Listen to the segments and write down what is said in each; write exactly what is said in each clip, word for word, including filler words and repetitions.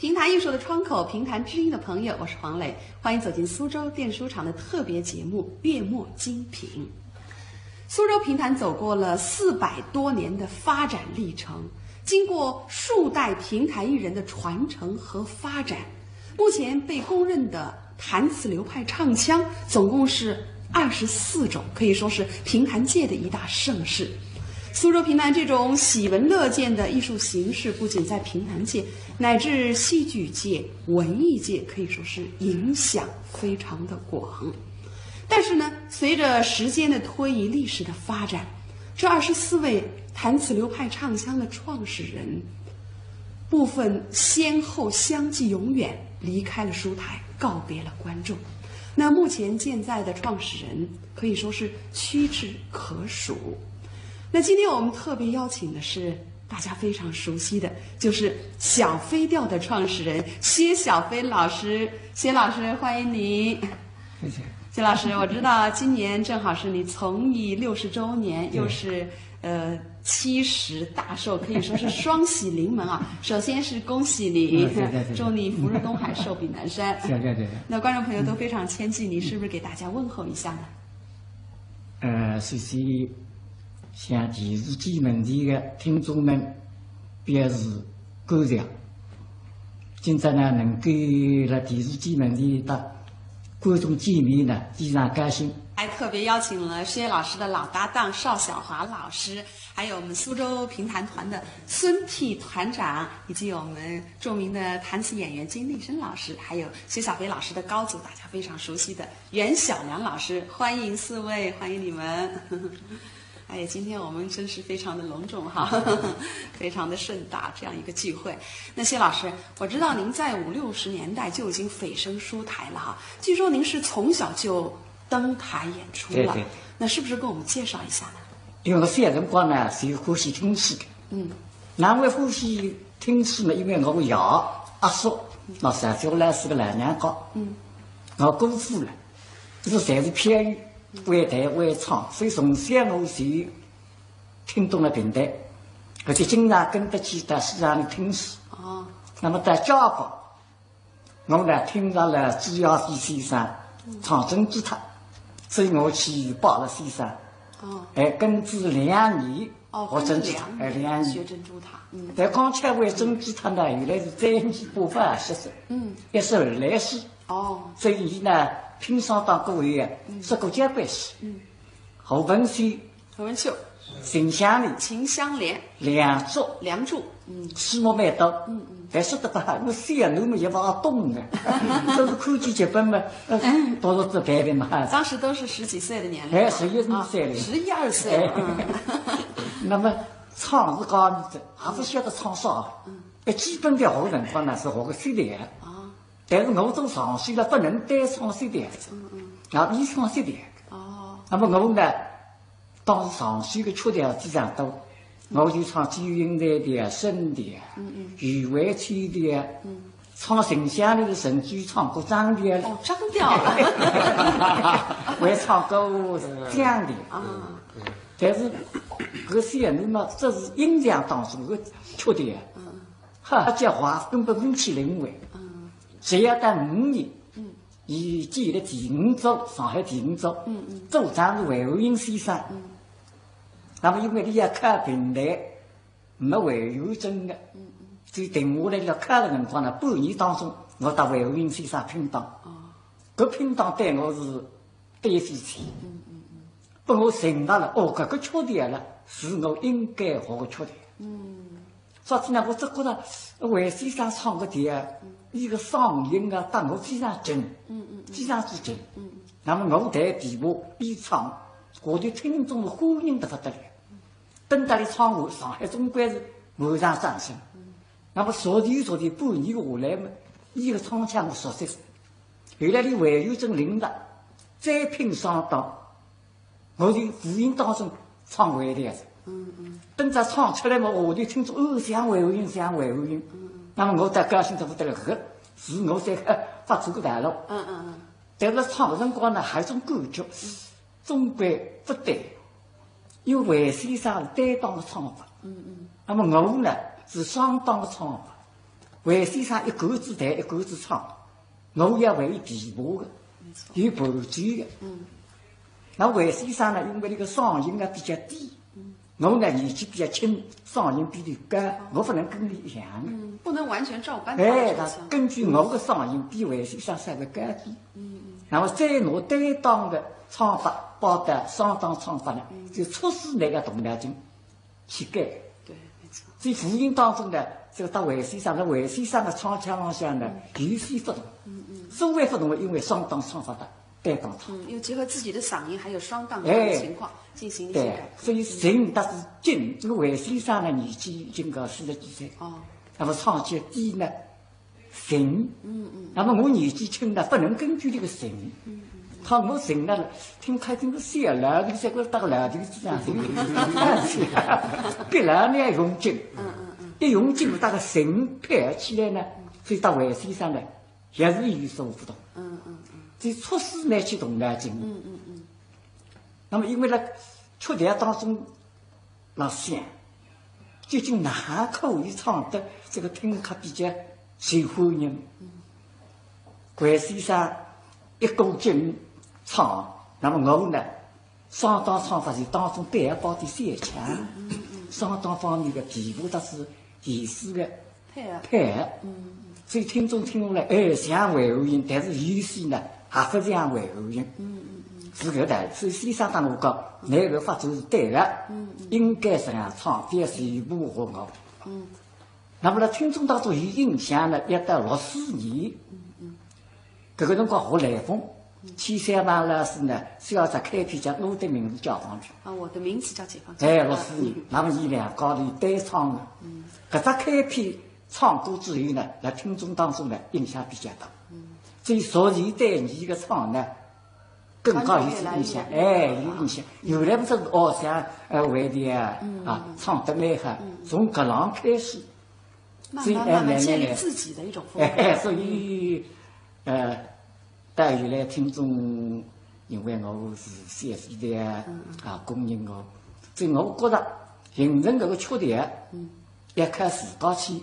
评弹艺术的窗口，评弹知音的朋友，我是黄磊，欢迎走进苏州电书场的特别节目《月末精品》。苏州评弹走过了四百多年的发展历程，经过数代评弹艺人的传承和发展，目前被公认的弹词流派唱腔总共是二十四种，可以说是评弹界的一大盛事。苏州评弹这种喜闻乐见的艺术形式，不仅在评弹界，乃至戏剧界、文艺界，可以说是影响非常的广。但是呢，随着时间的推移，历史的发展，这二十四位弹词流派唱腔的创始人，部分先后相继永远离开了书台，告别了观众。那目前健在的创始人可以说是屈指可数。那今天我们特别邀请的是大家非常熟悉的，就是小飞调的创始人薛小飞老师。薛老师，欢迎您。谢谢。薛老师，我知道今年正好是你从艺六十周年，对。又是，呃，七十大寿，可以说是双喜临门啊。首先是恭喜你，嗯，谢谢，谢谢。祝你福如东海，寿比南山。谢谢，谢谢。那观众朋友都非常牵记你，是不是给大家问候一下呢？呃，首先向电视机门前的听众们表示感谢。今朝呢，能够辣电视机门前搭观众见面呢，非常高兴。还特别邀请了薛老师的老搭档邵小华老师，还有我们苏州评弹团的孙替团长，以及我们著名的弹词演员金立生老师，还有薛小飞老师的高足，大家非常熟悉的袁小良老师，欢迎四位，欢迎你们。哎，今天我们真是非常的隆重哈，非常的盛大，这样一个聚会。那薛老师，我知道您在五六十年代就已经蜚声书台了哈，据说您是从小就登台演出了，对，对。那是不是跟我们介绍一下呢？因为我小辰光呢，是欢喜听书的。嗯。哪会欢喜听书呢？因为我爷、阿叔，那是小老师个老娘家，嗯。我姑父了，就是侪是评弹、会弹会唱，所以从小我就听懂了评弹，而且经常跟得去到书场里听书。哦。那么到家吧，我呢听着了朱耀飞先生唱《珍珠塔》，所以我去拜了先生。哦。哎，跟仔两年，哦，学《珍珠塔》，跟两年，哎，两年。学《珍珠塔》，嗯。但刚开会《珍珠塔》呢，原来是单弦八分二十声，嗯。一首二来书。哦。所以呢，评弹当过后，嗯。说过交关书。嗯。何文秀，何文秀。秦香莲。秦香莲。梁祝。梁祝，嗯。书目蛮多，嗯，嗯。但说得勿好，我小囡嘛也勿大懂的，都是看见剧本嘛，呃，读读仔背背嘛。当时都是十几岁的年龄。哎，十一二岁了。啊，十一二岁了，哎。嗯。那么唱是讲，也勿晓得唱啥，嗯。哎，基本上学个辰光呢，是学个CD啊。啊。但是我做上手了，勿能单唱CD啊。嗯，嗯。啊，伊唱CD啊。哦。那么我呢， 当时上手个曲调非常多，我就唱九云台调、沈调，嗯，嗯。余惠秋调，嗯。唱秦香莲个《神州》，唱过张调了。哦，张调啊。还唱过张调。啊。但是，搿些人嘛，只是印象当中个曲调，嗯。哈，叫话根本勿去领会。嗯。只要到五年，嗯。 伊建立第五组，上海第五组，嗯，嗯。组长是魏汉英先生。嗯。那么因为伊要考评弹，没魏元正的，嗯，嗯。所以定下来了考个辰光呢，半年当中，我搭魏汉英先生拼档。哦。搿拼档对我是得益匪浅。嗯，嗯，嗯。拨我寻到了，哦，搿个曲调了，是我应该学个曲调。嗯。 啥体呢？我只觉得魏先生唱个调，嗯。伊个嗓音啊，搭我非常近，嗯，嗯，嗯。非常之近。嗯，嗯。那么我弹琵琶，伊唱，下头听众个欢迎得勿得了。等到伊唱完，上海总归是满场掌声。嗯。那么熟练熟练半年下来嘛，伊个唱腔我熟悉了。后来伊魏元正领了，再拼双档， 我就无形当中唱回调哉。嗯，嗯。等到唱出来嘛，下头听众，哦，像魏汉英，像魏汉英。嗯。那么我倒高兴得勿得了，搿是我最发展个道路。嗯，嗯，嗯。但是唱个辰光呢，还有种感觉，嗯。总归勿对，因为魏先生是单档个唱法。嗯，嗯。那么我呢，是双档个唱法。魏先生一个子弹一个子唱，我也会琵琶个，没错，有伴奏个。嗯那魏先生呢，因为那个嗓音啊比较低，我呢年纪比较轻，嗓音比伊高，我不能跟伊一样。嗯，不能完全照搬他哎，的唱腔。他根据我的嗓音比魏先生稍微高一点。嗯嗯那么再拿单档的唱法，包括双档唱法呢，就促使那个动脑筋去改。对，没错。在无形当中呢，这个到魏先生，那魏先生的唱腔浪向呢，有些不同。嗯嗯所谓不同，因为双档唱法的单档唱。嗯，又结合自己的嗓音还有双档哎的情况进行一些对改，所以琴搭是琴，这个魏先生呢年纪已经个四十几岁，哦，那么唱起低呢琴，嗯嗯那么我年纪轻的不能根据这个琴，嗯嗯唱我琴呢，听开听个小了，你这个大了就是这样子，别人呢用劲，嗯嗯嗯一用劲，那个琴配起来呢，所以到魏先生呢也是有所不同。嗯嗯嗯这促使呢去动脑筋。嗯嗯嗯，那么因为呢，曲调当中老想，究竟哪可以唱得这个听客比较受欢迎？魏先生一个劲唱，那么我呢，双档唱法是当中对二包的小腔，双档方面的琵琶它是意思的配合，配合。嗯所以听众听下来，哎，像魏武营，但是有些呢，还不像魏武营。嗯嗯嗯是搿个道理。所以先生搭我讲，那个发展是对的，嗯嗯应该这样唱，不要随步和我。嗯那么呢，听众当中有印象呢，要到六四年，嗯嗯搿个辰光学雷锋，千山万老师呢，是要在开篇讲我的名字叫上去。啊，我的名字叫解放军。哎，六四年，那么伊两家头对唱的，搿只开篇唱过之后呢，辣听众当中呢，印象比较大。所以昨日对你个唱呢，更加有印象，越来越哎，有印象。原来不是哦，像呃外地啊，啊，唱得蛮好，从搿浪开始，慢慢慢慢建立自己的一种风格。哎，所以呃，到现在听众认为我是小时代啊，啊，工人哦，所以我觉得形成搿个曲调，要靠自家去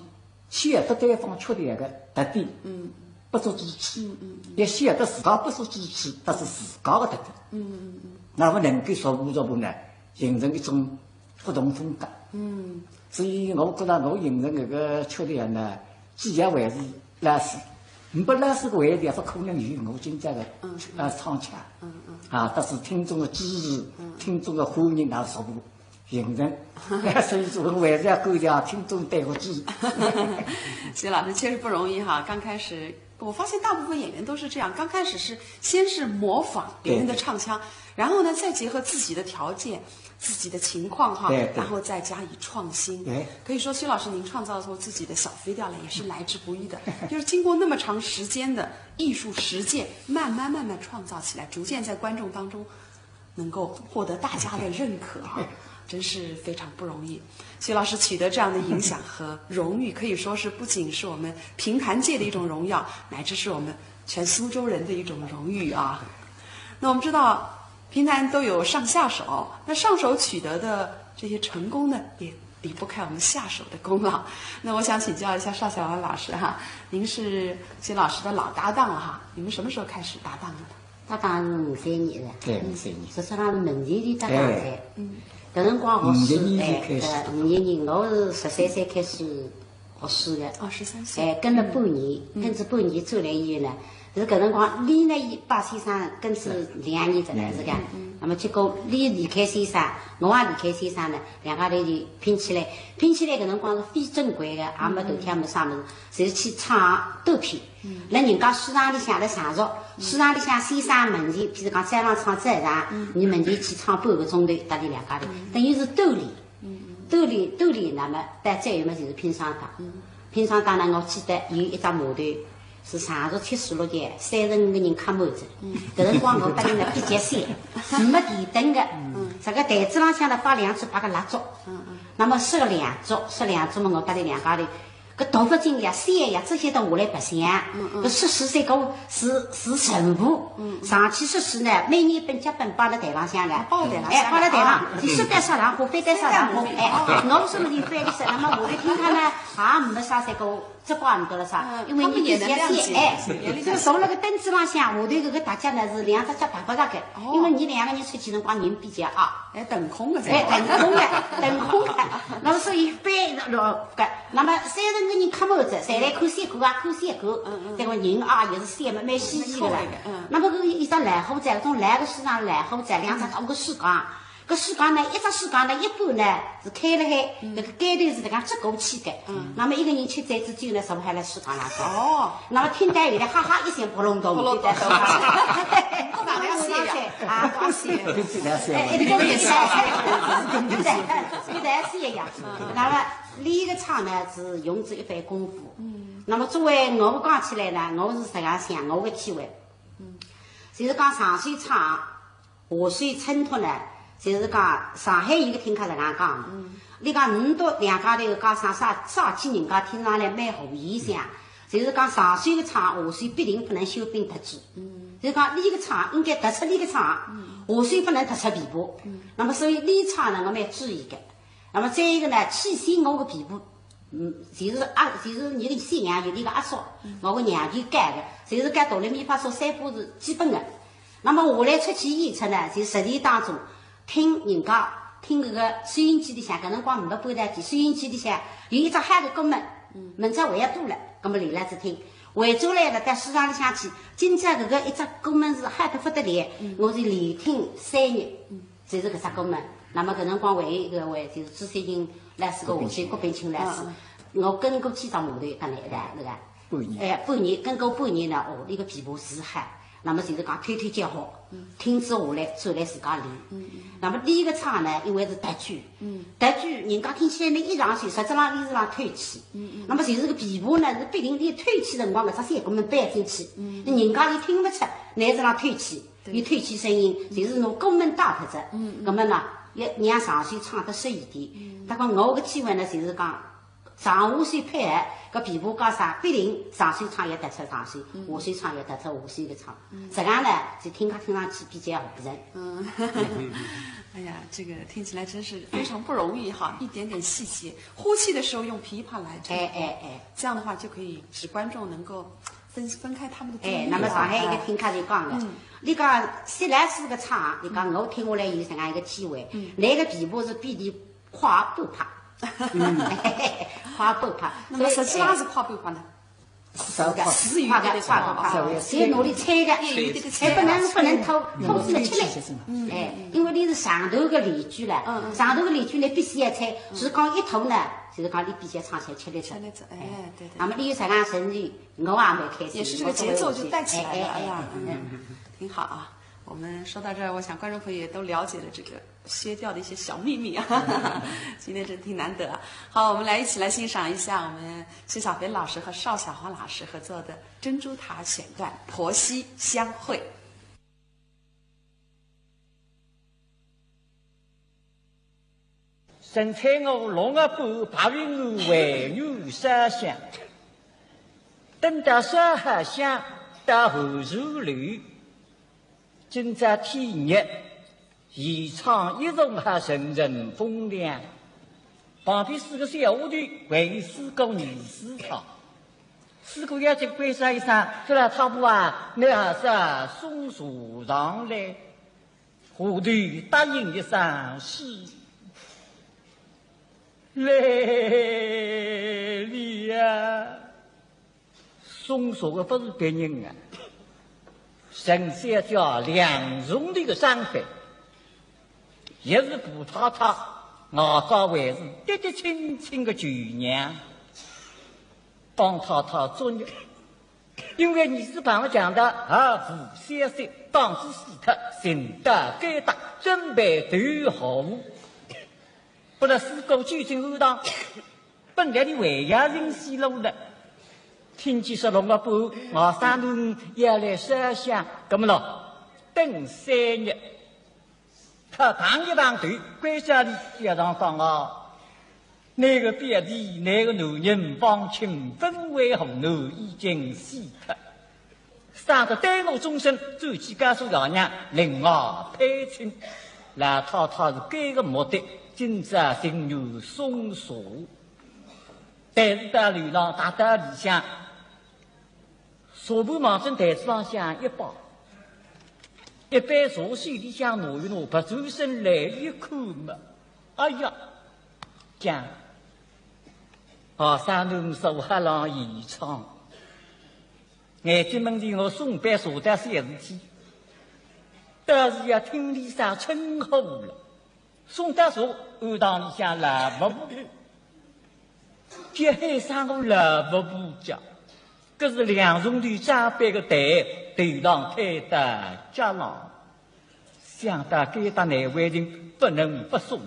晓得对方曲调个特点，嗯不足之处，嗯嗯要晓得自家不足之处，但是自家个特点，嗯嗯嗯那么能够逐步逐步呢，形成一种不同风格。嗯所以我觉得我形成搿个曲调呢，主要还是老师，没老师个话，也不可能有我今朝个嗯呃唱腔嗯嗯。啊，但是听众的支持，听众的欢迎，那逐步形成。所以说，我还是要感谢听众对我支持。徐老师确实不容易哈，刚开始我发现大部分演员都是这样，刚开始是先是模仿别人的唱腔，然后呢再结合自己的条件、自己的情况哈，对对然后再加以创新。哎可以说徐老师您创造出自己的小飞调来也是来之不易的，就是经过那么长时间的艺术实践，慢慢慢慢创造起来，逐渐在观众当中能够获得大家的认可啊，真是非常不容易。徐老师取得这样的影响和荣誉，可以说是不仅是我们评弹界的一种荣耀，乃至是我们全苏州人的一种荣誉啊。那我们知道评弹都有上下手，那上手取得的这些成功呢，也离不开我们下手的功劳。那我想请教一下邵小栾老师哈，您是徐老师的老搭档了哈，你们什么时候开始搭档的？搭档是五三年的，对，五三年。实际上是门前头搭档的。哎嗯，搿辰光学书，五一年哎，就开始搿五一年我是十三岁开始学书的。哦，十三岁。哎，跟了半年，跟仔半年转来以后呢，是搿辰光李呢，伊帮先生跟仔两年，实在是讲。那么结果李离开先生，我也离开先生呢，两家头就拼起来。拼起来搿辰光是非正规的，也没头条没啥物事，就是去唱短篇。辣人家书场里向来上学，书场里向先生门前，譬如讲早浪唱早场，伲门前去唱半个钟头，搭伊两家头，等于是锻炼。 锻炼锻炼，那么到最后嘛就是拼双档。拼双档呢，我记得有一只码头是长熟七十六节，三十五个人客满着。搿辰光我搭伊呢比较小，没电灯个，搿个台子浪向呢摆两只白个蜡烛，那么十个两桌，十两桌嘛，我搭伊两家头搿读勿进呀、写呀，这些都下来白相。嗯嗯。搿说书是个是是任务，嗯嗯。上去说书呢，每年本脚本摆辣台浪向个，摆辣台浪向哎，摆辣台浪，啊。伊说到啥场化，翻到啥场化，哎，哦。我说么就翻个啥，那么下头听客呢，也没啥搿个，责怪勿得了啥，嗯，因为伊比较闲，他们也能谅解，哎，也理解。搿个坐辣个凳子浪向，下头搿个大家呢是两只脚踏勿着个，哦。因为伊两个人出去辰光人比较矮。 哎，腾空个噻。哎，腾空个，腾空个。那么所以翻了个，那么三十个人看么子，侪来看三个啊，看三个。嗯嗯。搿个人啊，也是三么，蛮稀奇个了。蛮可爱个，嗯。那么搿个一只老虎仔，搿种老个书场老虎仔，两只大个书架，搿书架呢，一只书架呢，一半呢是开了海，嗯。搿个盖头是搿样折过去个。嗯。那么一个人吃醉仔酒呢，坐辣海书架浪向。哦。那么听到有的哈哈一声扑隆咚，扑隆咚。就在书架浪向。 啊，高兴。哎，一直在写，一直在写一样。那么，俚个场呢是用仔一番功夫。嗯。那么作为我讲起来呢，我是实梗想，我个体会。嗯。就是讲上手唱，下手衬托呢，就是讲上海有个听客实梗讲，嗯。俚讲倷笃两家头个家生啥啥几人家听上来蛮和谐相，就是讲上手个唱，下手必定勿能修兵特技。嗯。 就讲俚个唱应该突出俚个唱，嗯。下手勿能突出琵琶。嗯。那么所以俚唱呢，我蛮注意个。那么再一个呢，起先我个琵琶，嗯，就是阿，就是伲个先娘有俚个阿叔，嗯。我个娘舅教个，就是教哆来咪发嗦三把是基本个。那么下来出去演出呢，就实践当中，听人家，听搿个收音机里向，搿辰光没拨台机，收音机里向有一只好个歌门，嗯。明朝还要多了，葛么留辣仔听。 回转来了，到书场里向去，今朝搿个一只歌门是好得勿得了，嗯。我是连听三日，嗯。就是搿只歌门。那么搿辰光还有一个位，就是朱雪琴老师个下手，郭冰清老师，嗯嗯。我跟过几只码头，跟伊一道，搿个，半年。哎，半年，跟过半年呢，哦，俚个琵琶是好，那么就是讲推推叫好，嗯。听仔下来，转来自家练。嗯嗯。那么第一个唱呢，因为是特技， 嗯。但是人家听起来呢，一上去，实质上俚是辣透气。嗯嗯。那么就是个琵琶呢，是必定俚透气辰光，搿只三个门扳进去，嗯。人家就听勿出，乃是辣透气，对。有透气声音，就是拿歌门带脱仔。嗯嗯。葛么呢，要让上手唱得适意点。嗯。大概我个体会呢，就是讲，上下手配合，搿琵琶家生，必定上手唱要突出上手，嗯。下手唱要突出下手个唱。 实梗呢，就听客听上去比较合适。嗯。哎呀，这个听起来真是非常不容易哈，一点点细节，呼气的时候用琵琶来衬托，哎，哎，哎。这样的话就可以使观众能够分，分开他们的注意力了。哎，那么上海一个听客就讲个，嗯。俚讲薛老师个唱，俚讲我听下来有实梗一个体会，嗯。俚个琵琶是比俚快半拍。嗯。快半拍。那么实际上是快半拍呢？ 是个，是有点快，快，快，就拿俚催个，哎，有点催个。哎，不能，不能拖，拖仔勿吃力。嗯。哎，因为俚是长途个练句了，嗯，嗯。长途个练句呢，必须要催，嗯。是讲一拖呢，就是讲俚比较唱起来吃力个。吃力个，哎，哎。对，对。那么俚有实梗成就，我也蛮开心，也是这个节奏就带起来了，我觉得，哎，哎，哎，哎呀，嗯，嗯。挺好啊。我们说到这儿，我想观众朋友也都了解了这个 歇调的一些小秘密啊。今天真挺难得啊。好，我们来一起来欣赏一下我们薛小飞老师和邵小华老师合作的《珍珠塔》选段《婆媳相会》。 今朝天热，现场一众还阵阵风凉。旁边四个小丫头还有四个女婿唱，四个要紧关照一声，说：“老太婆啊，倷还是送茶上来。”丫头答应一声是。来哩呀！ 送茶个勿是别人啊，陈小姐梁仲礼个长辈，也是婆太太，外加还是嫡嫡亲亲个舅娘，帮太太作孽。因为儿子碰着强盗，啊，无消息，当仔死脱，寻到该搭，准备投降。 拨勒四个走进庵堂，本来俚还要寻死路个，听见说弄个半，外甥囡要来烧香，搿么咯，等三日，他碰一碰头，关照俚覅上当哦。那个表弟，那个男人方卿，本为红男，已经死脱。生得对我终身，转去告诉爷娘，另外配亲。老太太是搿个目的，今朝情愿送茶。但是到楼浪踏到里向，茶盘望准台子浪向一摆，一杯茶水里向拿一拿，别转身来一看嘛，哎呀，讲，啊，三顿茶还浪延长。眼睛门前我送杯茶到小事体，倒是要听俚啥称呼了。送到茶，庵堂里向老伯伯，叫喊声我老伯伯叫，搿是两重头长辈个代，头浪推到脚浪。想到该搭难为情，不能不送，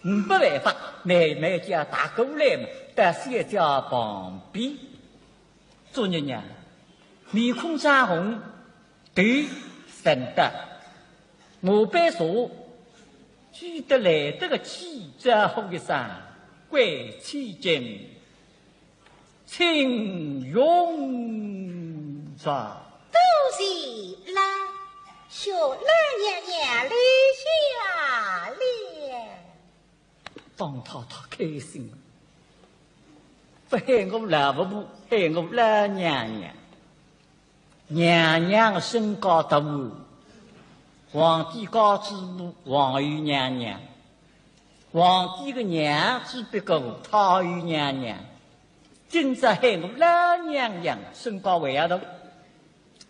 没办法，慢慢叫踏过来嘛，到小姐旁边。昨日呀，面孔涨红，头沉得，拿杯茶举得来得个起，招呼一声：“贵千金，请用茶。”“多谢老，小老娘娘留下了。”方太太开心，勿喊我老伯伯，喊我老娘娘。娘娘个身价大哦，皇帝家主婆皇后娘娘，皇帝个娘只不过太后娘娘，今朝喊我老娘娘，身价还要大。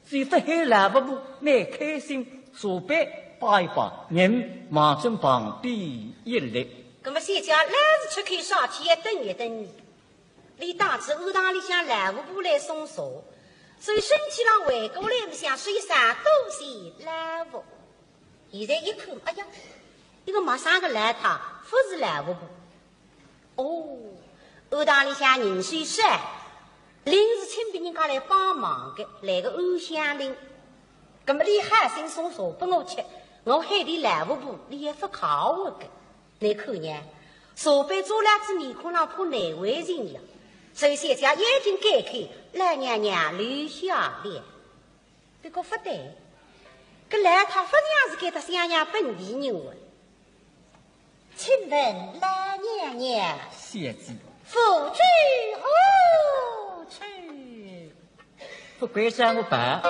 只有得喊老伯伯蛮开心，茶杯摆一摆，人望准旁边一立。那么小姐老是出口上去要等一等，俚当仔庵堂里向老伯伯来送茶，所以身体浪回过来，想说一声多谢老伯。现在一看，哎呀，一个陌生个老太，勿是老伯伯。 哦，庵堂里向人手少，临时请别人家来帮忙个，来个暗箱人。葛么俚好心送茶拨我吃，我喊俚老伯伯，俚也勿客气个。倷看呢，茶杯坐辣仔面孔浪怕难为情呀，所以小姐眼睛开开，老娘娘留下了。 不过勿对，搿老太勿像是该搭襄阳本地人哦。请问老娘娘，小姐。府居何处？勿关照我办，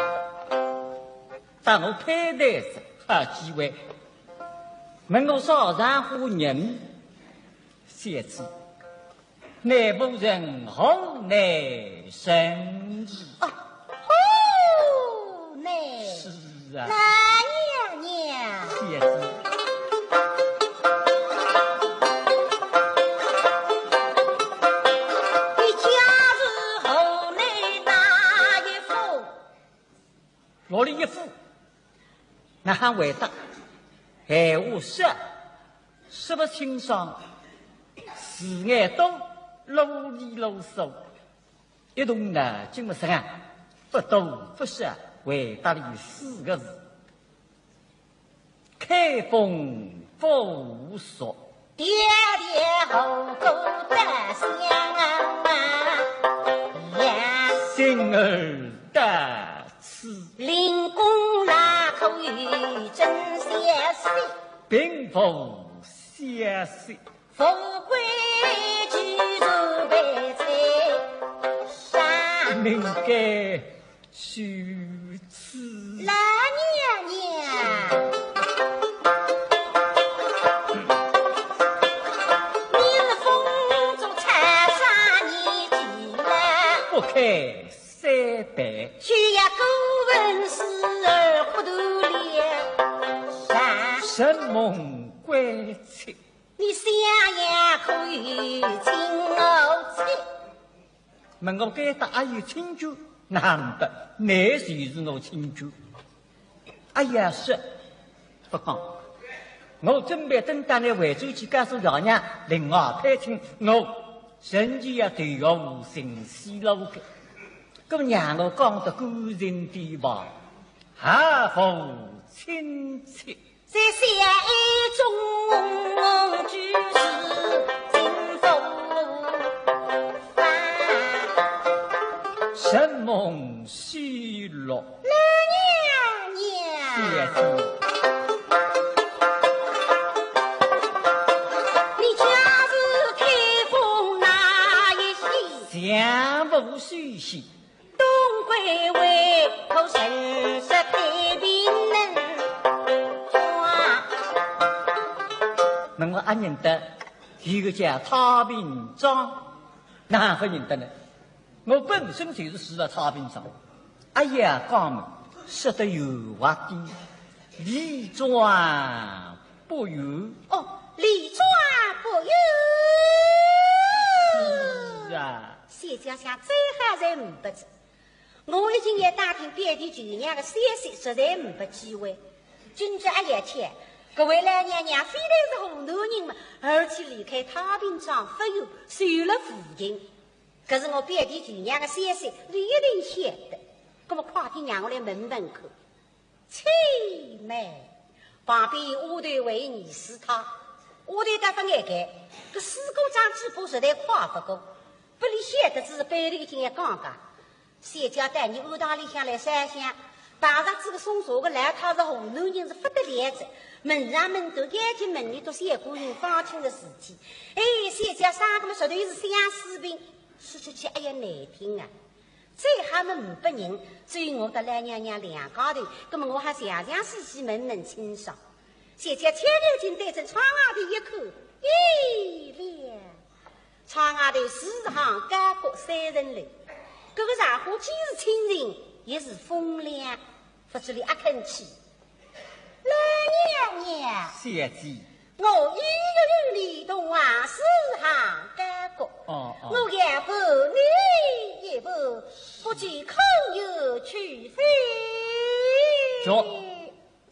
当我佩戴着好机会，问我啥场化人，小姐。 哪部人何乃人氏？啊，何乃？是啊。老娘娘。小姐。你家住何乃哪一府？哪里一府？哪哼回答？闲话少，说勿清爽，字眼多，啰里啰嗦。 一动脑筋么实梗，勿多勿少，回答俚四个字：开封府所。爹爹后头得香啊呀，心儿到此。灵公哪可有真消息？并无消息。 富贵居住备在山。命该如此。老娘娘。你是风烛残霞年纪老。不开三拜。休要过问事儿苦头脸。山。承蒙贵戚。 你襄阳可有亲后戚？问我该搭阿有亲眷，难得，倷就是我亲眷。哎呀，是，勿讲，我准备等到倷回转去告诉爷娘，另外配亲，我仍旧要投河寻死路个。搿么让我讲得干净点吧，何府亲戚？ 在小庵中居住，今复承蒙息怒。老娘娘。小姐。你家住开封哪一县？相府书县。东归回头，顺势配平门庄。问我阿认得，有个叫太平庄，哪勿认得呢？ 我本身就是住辣太平庄，阿爷讲么，说得有话的，离庄不远。哦，离庄不远。是啊。小姐想，再好侪呒不哉。我已经也打听表弟舅娘个消息，实在呒不机会。今朝阿爷去，搿位老娘娘非但是河南人嘛，而且离开太平庄勿远，就辣附近。 可是我表弟舅娘个消息，伊一定晓得。葛么快点让我来问问看。且慢，旁边丫头为二师太，丫头倒勿碍该，搿师姑张嘴巴实在快勿过，拨伊晓得仔背后头已经要讲讲。小姐带伲庵堂里向来烧香，碰着仔个送茶个老太是河南人是勿得了哉，问上问下，眼睛门里都小官人方卿个事体。哎，小姐生个么实头是相思病， 说出去哎呀难听啊。最好么呒不人，只有我搭老娘娘两家头，葛么我还详详细细问问清爽。小姐千里进对准窗外头一看，咦了，窗外头四行高阁三层楼，搿个场化既是清静，也是风凉，勿知伊阿肯去。老娘娘。小姐。 我已有你同往四行高阁，哦，哦。我要伴你一伴，不知可有去否？着，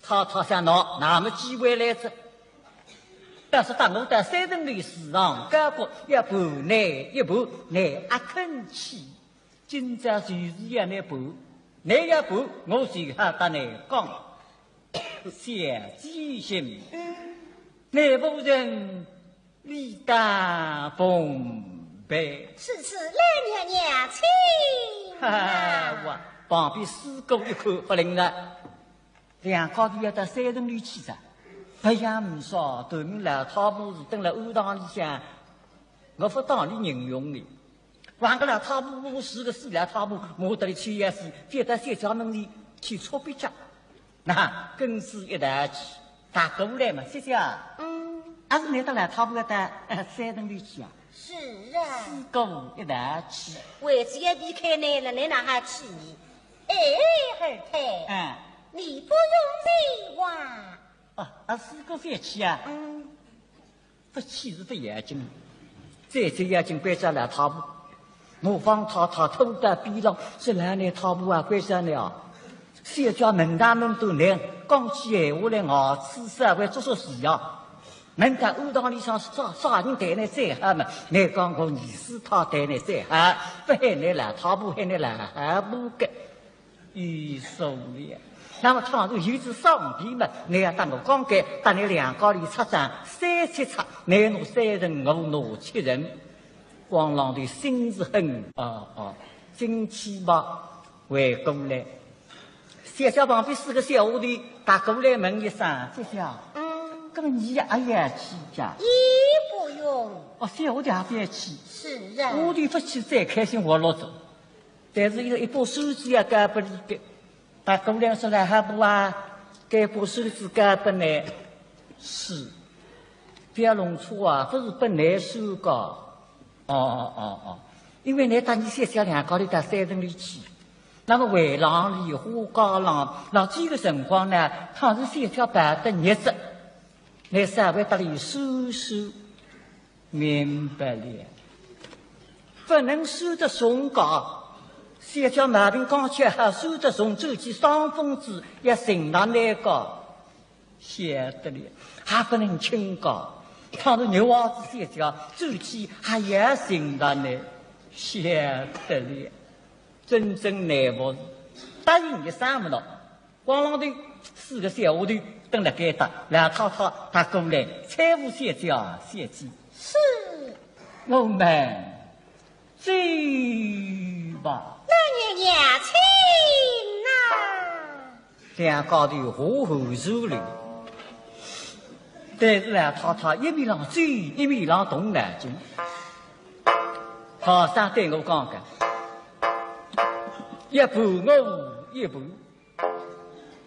太太想喏，那么机会来哉。但是当我到三层楼四行高阁，要伴你一伴，你阿肯去？今朝就是要你伴，你要伴，我就好搭你讲。小姐心，嗯。 你夫人理当奉陪。是，是，老娘娘请。哈哈，我旁边师姑一看勿灵了，两家头要到三层楼去哉，勿要呒啥，对面老太婆是蹲辣庵堂里向，我勿当伊人用的。 横个老太婆，是个死老太婆，我搭伊去也是，覅到小姐门里去戳壁脚。那跟仔一道去，踏过来嘛，小姐啊，嗯。阿是你搭老太婆到，呃，三层楼去啊？是啊。师姑一道去。为仔要离开你了，你哪哈去呢？哎，二太，嗯。你不用理我。啊，啊，师姑覅去啊？嗯。 勿去是勿要紧，最最要紧关照老太婆。我方太太拖到边浪，说老老太婆啊，关照你啊，小姐问东问西，讲起闲话来牙齿稍微作作细啊。问到庵堂里向啥啥人待你最好嘛，你讲我二师太待你最好，勿喊你老太婆，喊你老太婆个。 有数了。那么倘若有仔啥问题嘛，你要搭我讲个，搭你两家头拆账，算清爽，你拿三成，我拿七成。光郎的心是狠，啊，啊，进去吧，回过来。小姐旁边四个小丫头，踏过来问一声，小姐，嗯。搿么你也要去呀？也不用。哦，小丫头也不要去。是啊。丫头勿去再开心活络哉。 但是有一把扇子要交拨伊个，踏过来说老太婆啊，搿把扇子交拨你。是，勿要弄错啊，勿是拨你扇个。哦，哦，哦，哦，因为你搭你小姐两家头到三层楼去，那么围廊里、花架浪，辣搿个辰光呢，倘若小姐跑得热哉，你稍微搭伊扇扇。 明白了，勿能扇得重个。小姐毛病刚起好，扇得重，走起伤风子，要寻着你个。晓得了，还勿能轻个。倘若热坏仔小姐，走起还要寻着你。晓得了，真正难服，答应一声么咯。 光郎的四个小丫头蹲辣该搭，老太太踏过来，搀扶小姐啊，小姐。是。我们走吧。老娘两家头和和如流。但是呢，太太一面浪走，一面浪动脑筋。好生对我讲讲，一盘我一盘，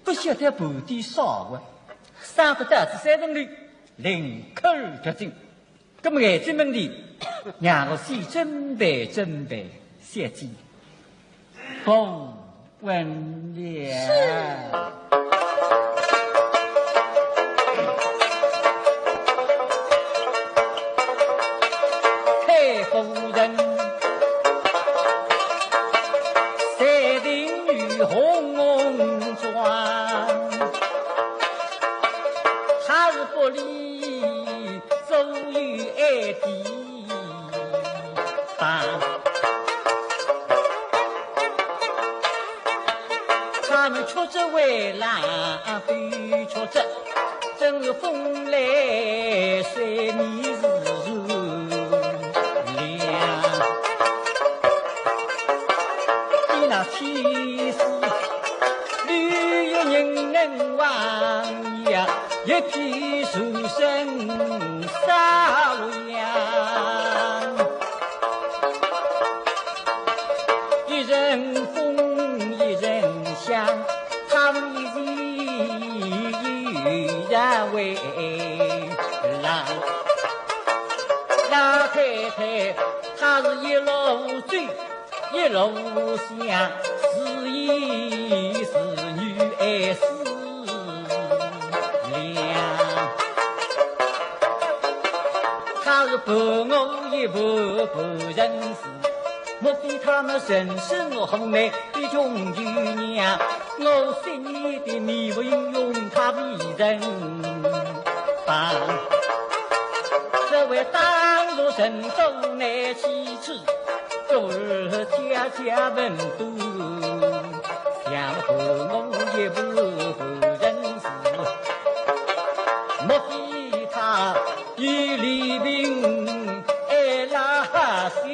不晓得盘点啥个，省得到仔三层楼，领口而脱进。 那么眼睛门里，让我先准备准备，小姐，不问了。是。太夫人，三顶女红妆，她是不理 所有爱的吧。他们吃着为辣，非吃着，真是风来水面自然凉。你那天时，旅游人人望呀， 一片书生沙洛阳，一人风一人香，他们一人为郎。老太太她是一路走， 一路向，是一是女爱是良。他是伴我一步步人事，莫非他们认识我后来的穷舅娘？我心里的面目用他未曾放。这位当路人都难启齿， 故而家家门都，想和我一步步人事，莫非他与李明爱拉心，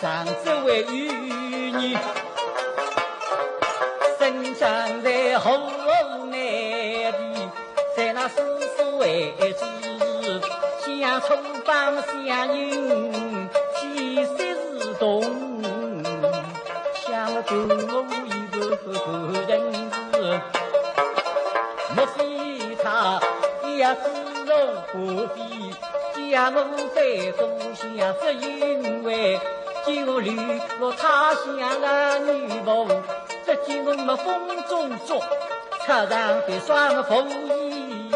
上这位与你生长在河南地， 在那四十岁之时，像粗棒相迎，天色是冬，想我对我一个人子，莫非他也知我何必，将我在故乡，只因为救了他乡的女仆，这今我们风中捉， 插上的双凤衣，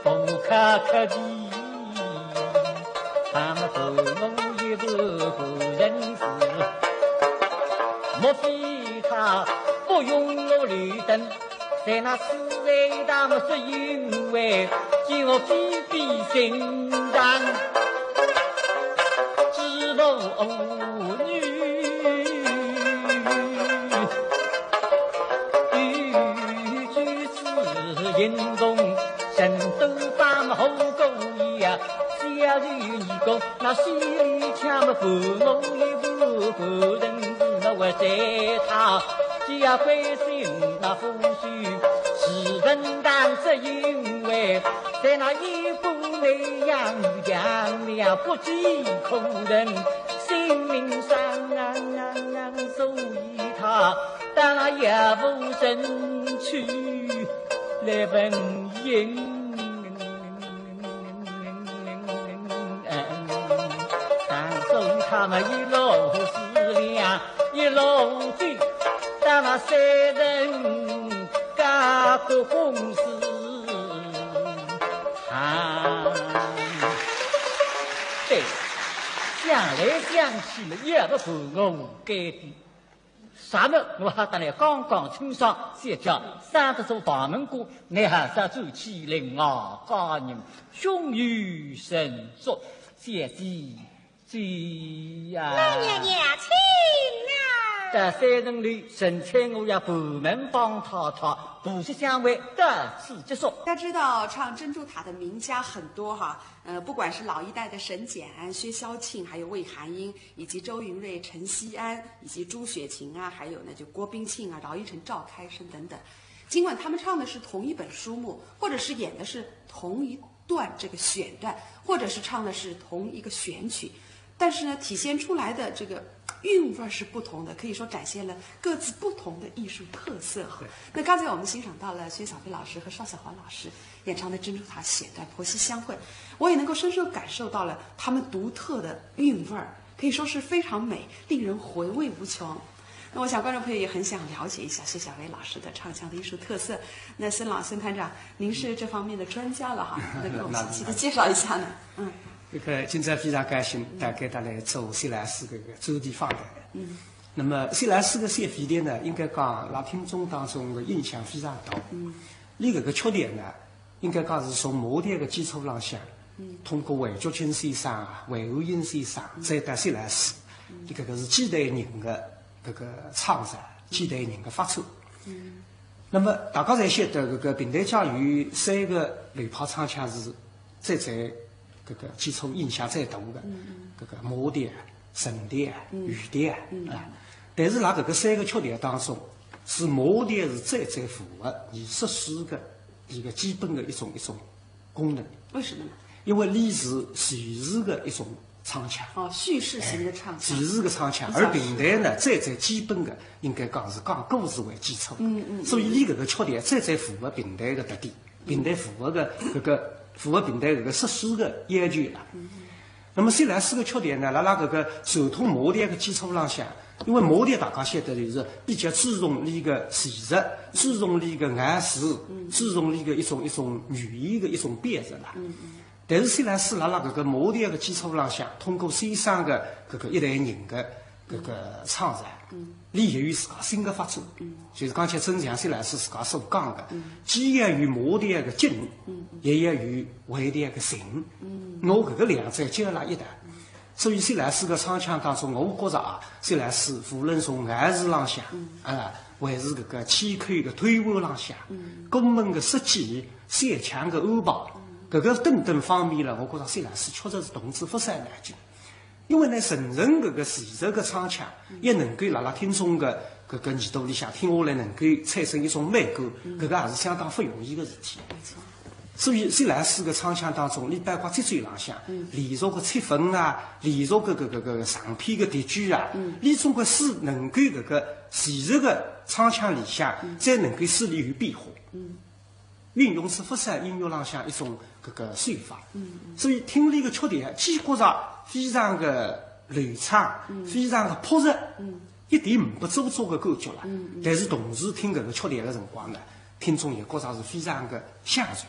不可可的，他们对我一个人子，莫非他不用我留等，在那此地他们是因为叫我非比寻常之妇女。 与君子行动，人都把么后宫呀，小女你讲，那心里想么父母也不不认识，那我在他家关心那夫婿，是本当是因为在那一步那样样了不计可人性命伤，所以他 当也无人去来问因。当初他们一路思量，一路追，到了三人家国公司啊。对，想来想去了，也不是我该的。 啥么我还得来讲讲清爽，小姐生得做大门姑，你还是要转去另外嫁人，胸有成竹，小姐呀。老娘娘请啊。到三层楼，陈翠娥也满门榜套套，婆媳相会到此结束。大家知道唱《珍珠塔》的名家很多哈，呃，不管是老一代的沈俭安、薛萧庆，还有魏寒英，以及周云瑞、陈锡安，以及朱雪琴啊，还有呢就郭冰庆啊、饶一成、赵开生等等。尽管他们唱的是同一本书目，或者是演的是同一段这个选段，或者是唱的是同一个选曲，但是呢，体现出来的这个韵味儿是不同的，可以说展现了各自不同的艺术特色哈。那刚才我们欣赏到了薛晓飞老师和邵晓华老师演唱的《珍珠塔》选段《婆媳相会》，我也能够深深感受到了他们独特的韵味儿，可以说是非常美，令人回味无穷。那我想观众朋友也很想了解一下薛晓飞老师的唱腔的艺术特色。那孙老孙探长，您是这方面的专家了哈，能给我们详细的介绍一下呢？嗯。这个今朝非常高兴，大家带来做谢老师这个专题访谈。嗯。那么谢老师个小飞碟呢，应该讲辣听众当中个影响非常大。嗯。伊搿个曲调呢，应该讲是从毛调个基础浪向，嗯，通过魏菊清先生啊、魏汉英先生，再到谢老师，伊搿个是几代人个搿个创作，几代人个发展。嗯。那么大家侪晓得，搿个评弹界有三个流派唱腔是最最搿个基础影响最大个，搿个毛调、陈调、余调啊。但是辣搿个三个曲调当中，是毛调是最最符合艺术史个一个基本个一种一种功能。为什么呢？因为伊是叙事个一种唱腔。哦，叙事型的唱腔。叙事个唱腔，而评弹呢，最最基本个应该讲是讲故事为基础。嗯嗯。所以伊搿个曲调最最符合评弹个特点，评弹符合个搿个符合评弹搿个叙事个要求啦。嗯。那么谢老师个曲调呢，辣辣搿个传统毛调个基础浪向，因为毛调大家晓得就是比较注重伊个叙事，注重伊个咬字，注重伊个一种一种语言个一种表达啦。嗯嗯。 但是谢老师辣辣搿个毛调个基础浪向，通过先生个搿个一代人个搿个创作，伊也有自家新个发展。就是刚才曾强谢老师自家所讲个，既要有毛调个劲，也要有魏调个情。我搿个两者结合辣一道。所以谢老师个唱腔当中，我觉着啊，谢老师无论从咬字浪向，啊，还是搿个腔口个推弯浪向，过门个设计， 小腔个安排，搿个等等方面了，我觉着谢老师确实是动仔勿少脑筋。因为呢，纯纯搿个叙事个唱腔，也能够辣辣听众个搿个耳朵里向听下来，能够产生一种美感，搿个也是相当勿容易个事体。没错。所以谢老师个唱腔当中，伊包括节奏浪向，连续个切分啊，连续个搿个搿个长篇个叠句啊，伊总归是能够搿个叙事个唱腔里向，再能够使伊有变化。 运用出勿少音乐浪向一种搿个手法。所以听伊个曲调，既觉着非常个流畅，非常个朴实，一点呒不做作个感觉了。但是同时听搿个曲调个辰光呢，听众也觉着是非常个享受，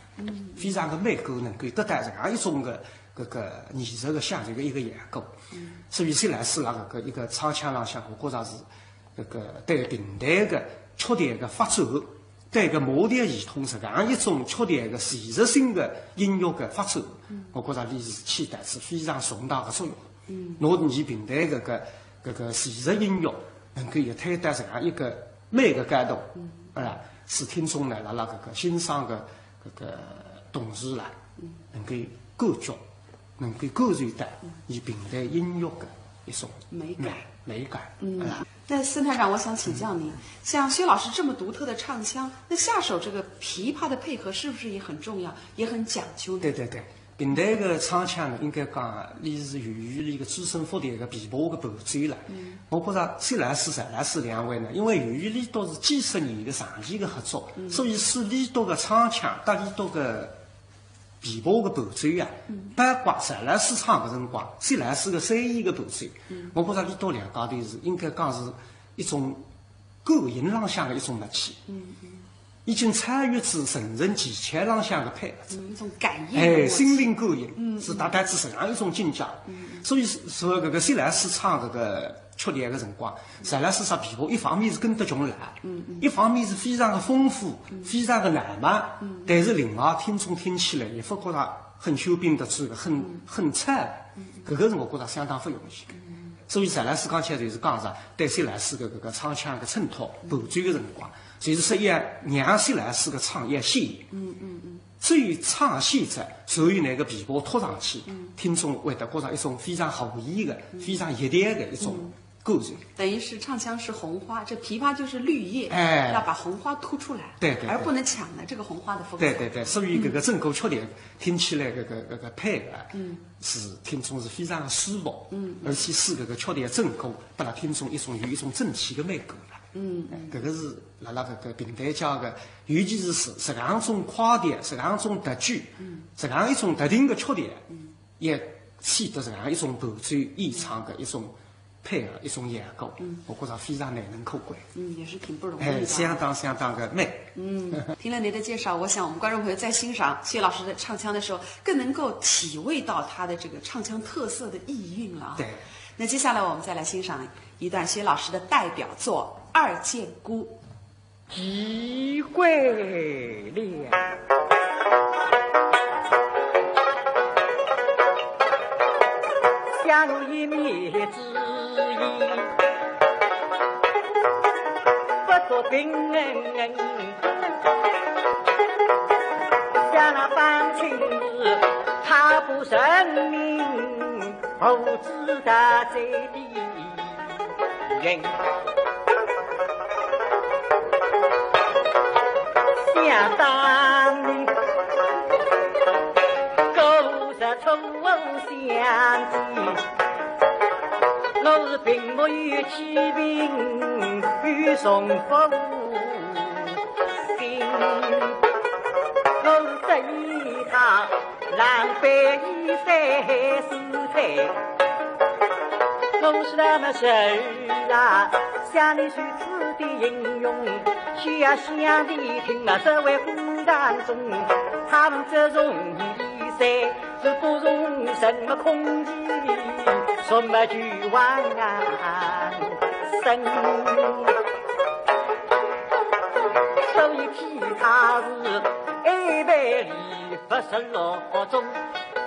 非常个美感，能够得到这样一种个搿个艺术个享受个一个效果。所以谢老师辣搿个一个唱腔浪向，我觉着是搿个对评弹个曲调个发展， 对搿毛调系统实际上一种曲调个艺术性个音乐个发展，我觉着伊是起到是非常重大个作用。拿伊评弹搿个搿个艺术音乐能够也推到实际上一个美个高度，啊，使听众呢辣辣搿个欣赏个搿个同时啦，能够感觉，能够感受到伊评弹音乐个一种美感。美感。嗯。那孙探长，我想请教您，像薛老师这么独特的唱腔，那下手这个琵琶的配合是不是也很重要，也很讲究呢？对对对，评弹个唱腔呢，应该讲，伊是源于伊个资深福田个琵琶个伴奏了。我觉着薛老师、赵老师两位呢，因为由于伊笃是几十年个长期个合作，所以使伊笃个唱腔搭伊笃个琵琶个伴奏啊，包括赵老师唱个辰光，薛老师个三弦个伴奏，我觉着伊笃两家头是应该讲是一种感音浪向个一种默契。已经超越仔纯纯技巧浪向个配合哉。嗯，一种感应的默契。哎，心灵感应，是达到仔实际上一种境界。所以说，搿个薛老师唱搿个曲调个辰光，赵老师拉琵琶，一方面是跟得穷了，一方面是非常个丰富，非常个浪漫，但是另外听众听起来也勿觉着很休兵得志个，很很菜。搿个是我觉着相当勿容易。所以石老师刚才就是讲着，对薛老师个搿个唱腔个衬托，伴奏个辰光，就是说要让薛老师个唱要鲜。嗯嗯嗯。至于唱鲜仔，所以拿个琵琶托上去，嗯。听众会得觉着一种非常和谐个、嗯。非常协调个一种。嗯。 感觉。等于是唱腔是红花，这琵琶就是绿叶，哎。要把红花突出来，对对对。而不能抢了这个红花的风采。对对对，所以搿个整个曲调听起来搿个，搿个配合，嗯。是听众是非常舒服，嗯。而且使搿个曲调整个拨了听众一种，有一种整体个美感了。嗯嗯。哎，搿个是辣辣搿个评弹界个，尤其是实，实梗种快调，实梗种特曲，嗯。实梗一种特定个曲调，嗯。也取得实梗一种伴奏演唱个一种 配合一种效果，嗯。我觉着非常难能可贵。嗯，也是挺不容易的啊。哎，相当相当个美。嗯，听了您的介绍，我想我们观众朋友在欣赏薛老师的唱腔的时候，更能够体味到他的这个唱腔特色的意蕴了啊。对。那接下来我们再来欣赏一段薛老师的代表作《二见姑》。 奇怪了，想我一面之意，不作平衡，想那方卿是他不认命，无知大罪的 人。想当年，古时初相见，我是并没有欺骗与重富心，我是这一趟 狼狈一身是罪，我是那么谁啊？像你如此的英雄，需要想你听了这位夫人中，他们这种一生是不容什么空气，什么虚妄啊，生。所以替他是爱被 不失落中，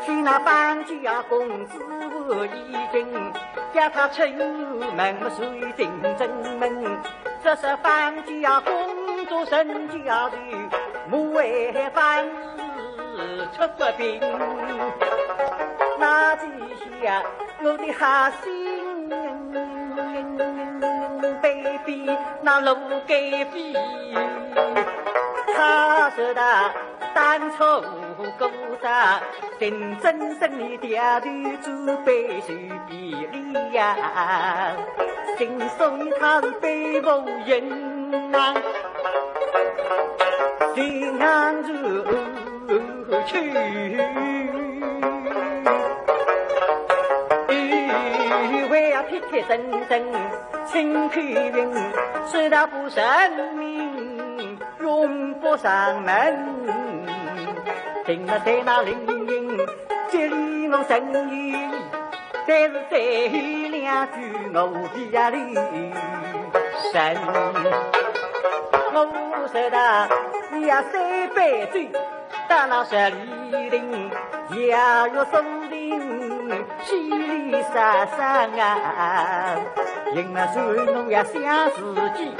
是那方家公子已经叫他出门水进正门，这是方家公主人家的母爱方子出不平。那几下我的好心 卑鄙那路该飞，他说的当初故事，真正是你爹的祖辈是比利呀，心中他是被无人啊，心安如去。 为啊撇撇生生亲口云，说道不认命，永不上门。听了在那林林，这里我生意，但是这两句我比较留神。我说道，你要三杯酒， 到那十里亭，夜月松林，稀里沙沙啊。因为水路也想自己，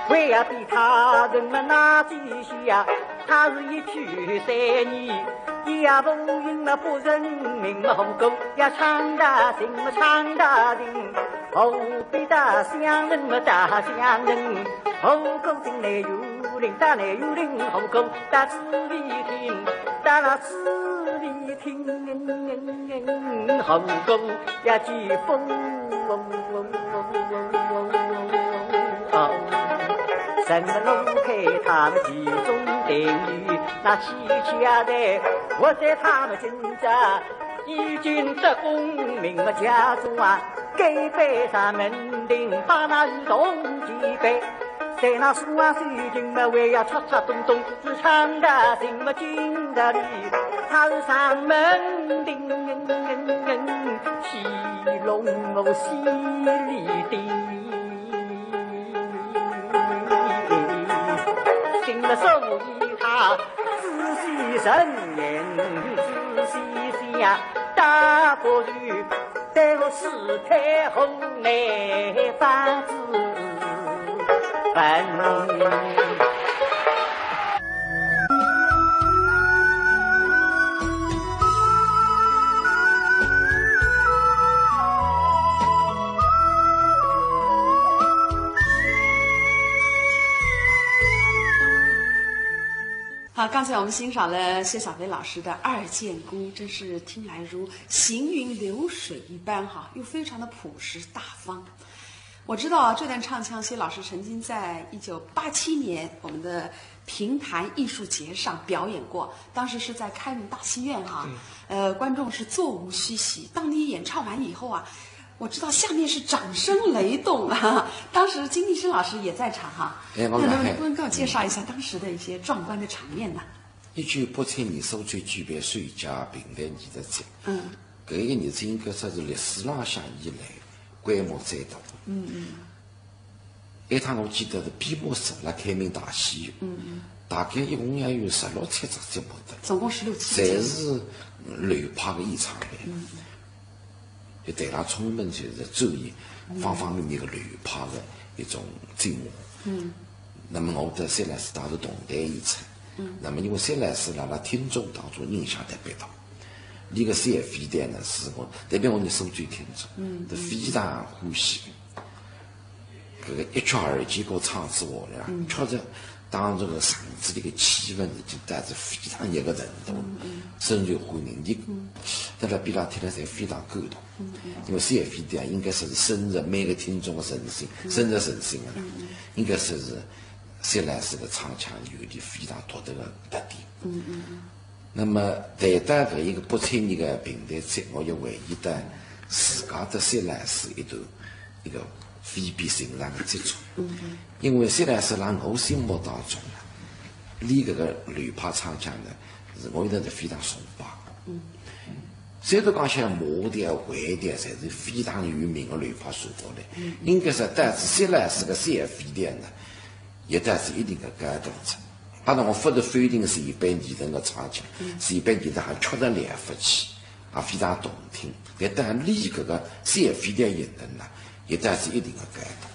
为要比他人们那几下，他是一去三年，也不因为不认命了，后宫也唱大情，唱大情。 后壁大乡人么大乡人，后宫进来有人，打来有人，后宫打紫薇厅，打了紫薇厅，后宫也起风。什么龙开他们其中定语，那七七二代，我在他们今朝 已经得功名了家中啊，该拜上门庭，把那一同祭拜。在那书啊，水晶么为呀，叉叉东东，是唱的什么经的哩，他是上门庭，戏弄我心里的。心了所以他 仔细承认，仔细想，大不如对我是太后来打子文。好，刚才我们欣赏了谢小飞老师的《二建功》，真是听来如行云流水一般哈，又非常的朴实大方。我知道啊，这段唱腔，谢老师曾经在一九八七年我们的评弹艺术节上表演过，当时是在开元大戏院哈，呃，观众是座无虚席。当你演唱完以后啊，我知道下面是掌声雷动啊，当时金立生老师也在场哈，哎，我在。那能不能跟我介绍一下当时的一些壮观的场面呢？一九八七年苏州举办首届评弹艺术节，嗯，搿一个日子应该说是历史浪向以来规模最大。嗯嗯。一趟我记得是闭幕式辣开元大戏院，嗯嗯，大概一共要有十六七只节目的，总共十六七只，侪是流派的演唱会。嗯嗯。 就台上充满就是专业，方方面面的流派的一种精华。嗯。那么我搭谢老师当时同台演出，嗯，那么因为谢老师辣辣听众当中影响特别大，伊个谢飞弹呢是我，特别我是苏州听众，嗯，是非常欢喜。 搿个一曲二建功唱出来了，嗯，确实当时个场子里个气氛已经达到非常热个程度，嗯嗯，深受欢迎。伊，嗯，大家边浪听了侪非常感动，嗯嗯，因为谢飞弹应该说是深入每个听众的神心，嗯，深入人心的了，嗯嗯，应该说是谢老师的唱腔有伊非常独特的特点。嗯嗯嗯。 那么谈到搿一个八七年的评弹节，我也回忆到自家搭谢老师一段一个非比寻常的接触。嗯嗯。因为谢老师辣我心目当中啊，伊搿个流派唱腔呢，是我一直是非常崇拜。嗯。虽然讲像马调、回调，侪是非常有名的流派传过来，嗯，应该说，但是谢老师的谢飞弹呢， 也带着一定的高度。当然，我勿是否定是一般艺人的唱腔，嗯，是一般艺人还确实了不起，也非常动听。但但伊搿个谢飞弹艺人呢，也带着一定的高度，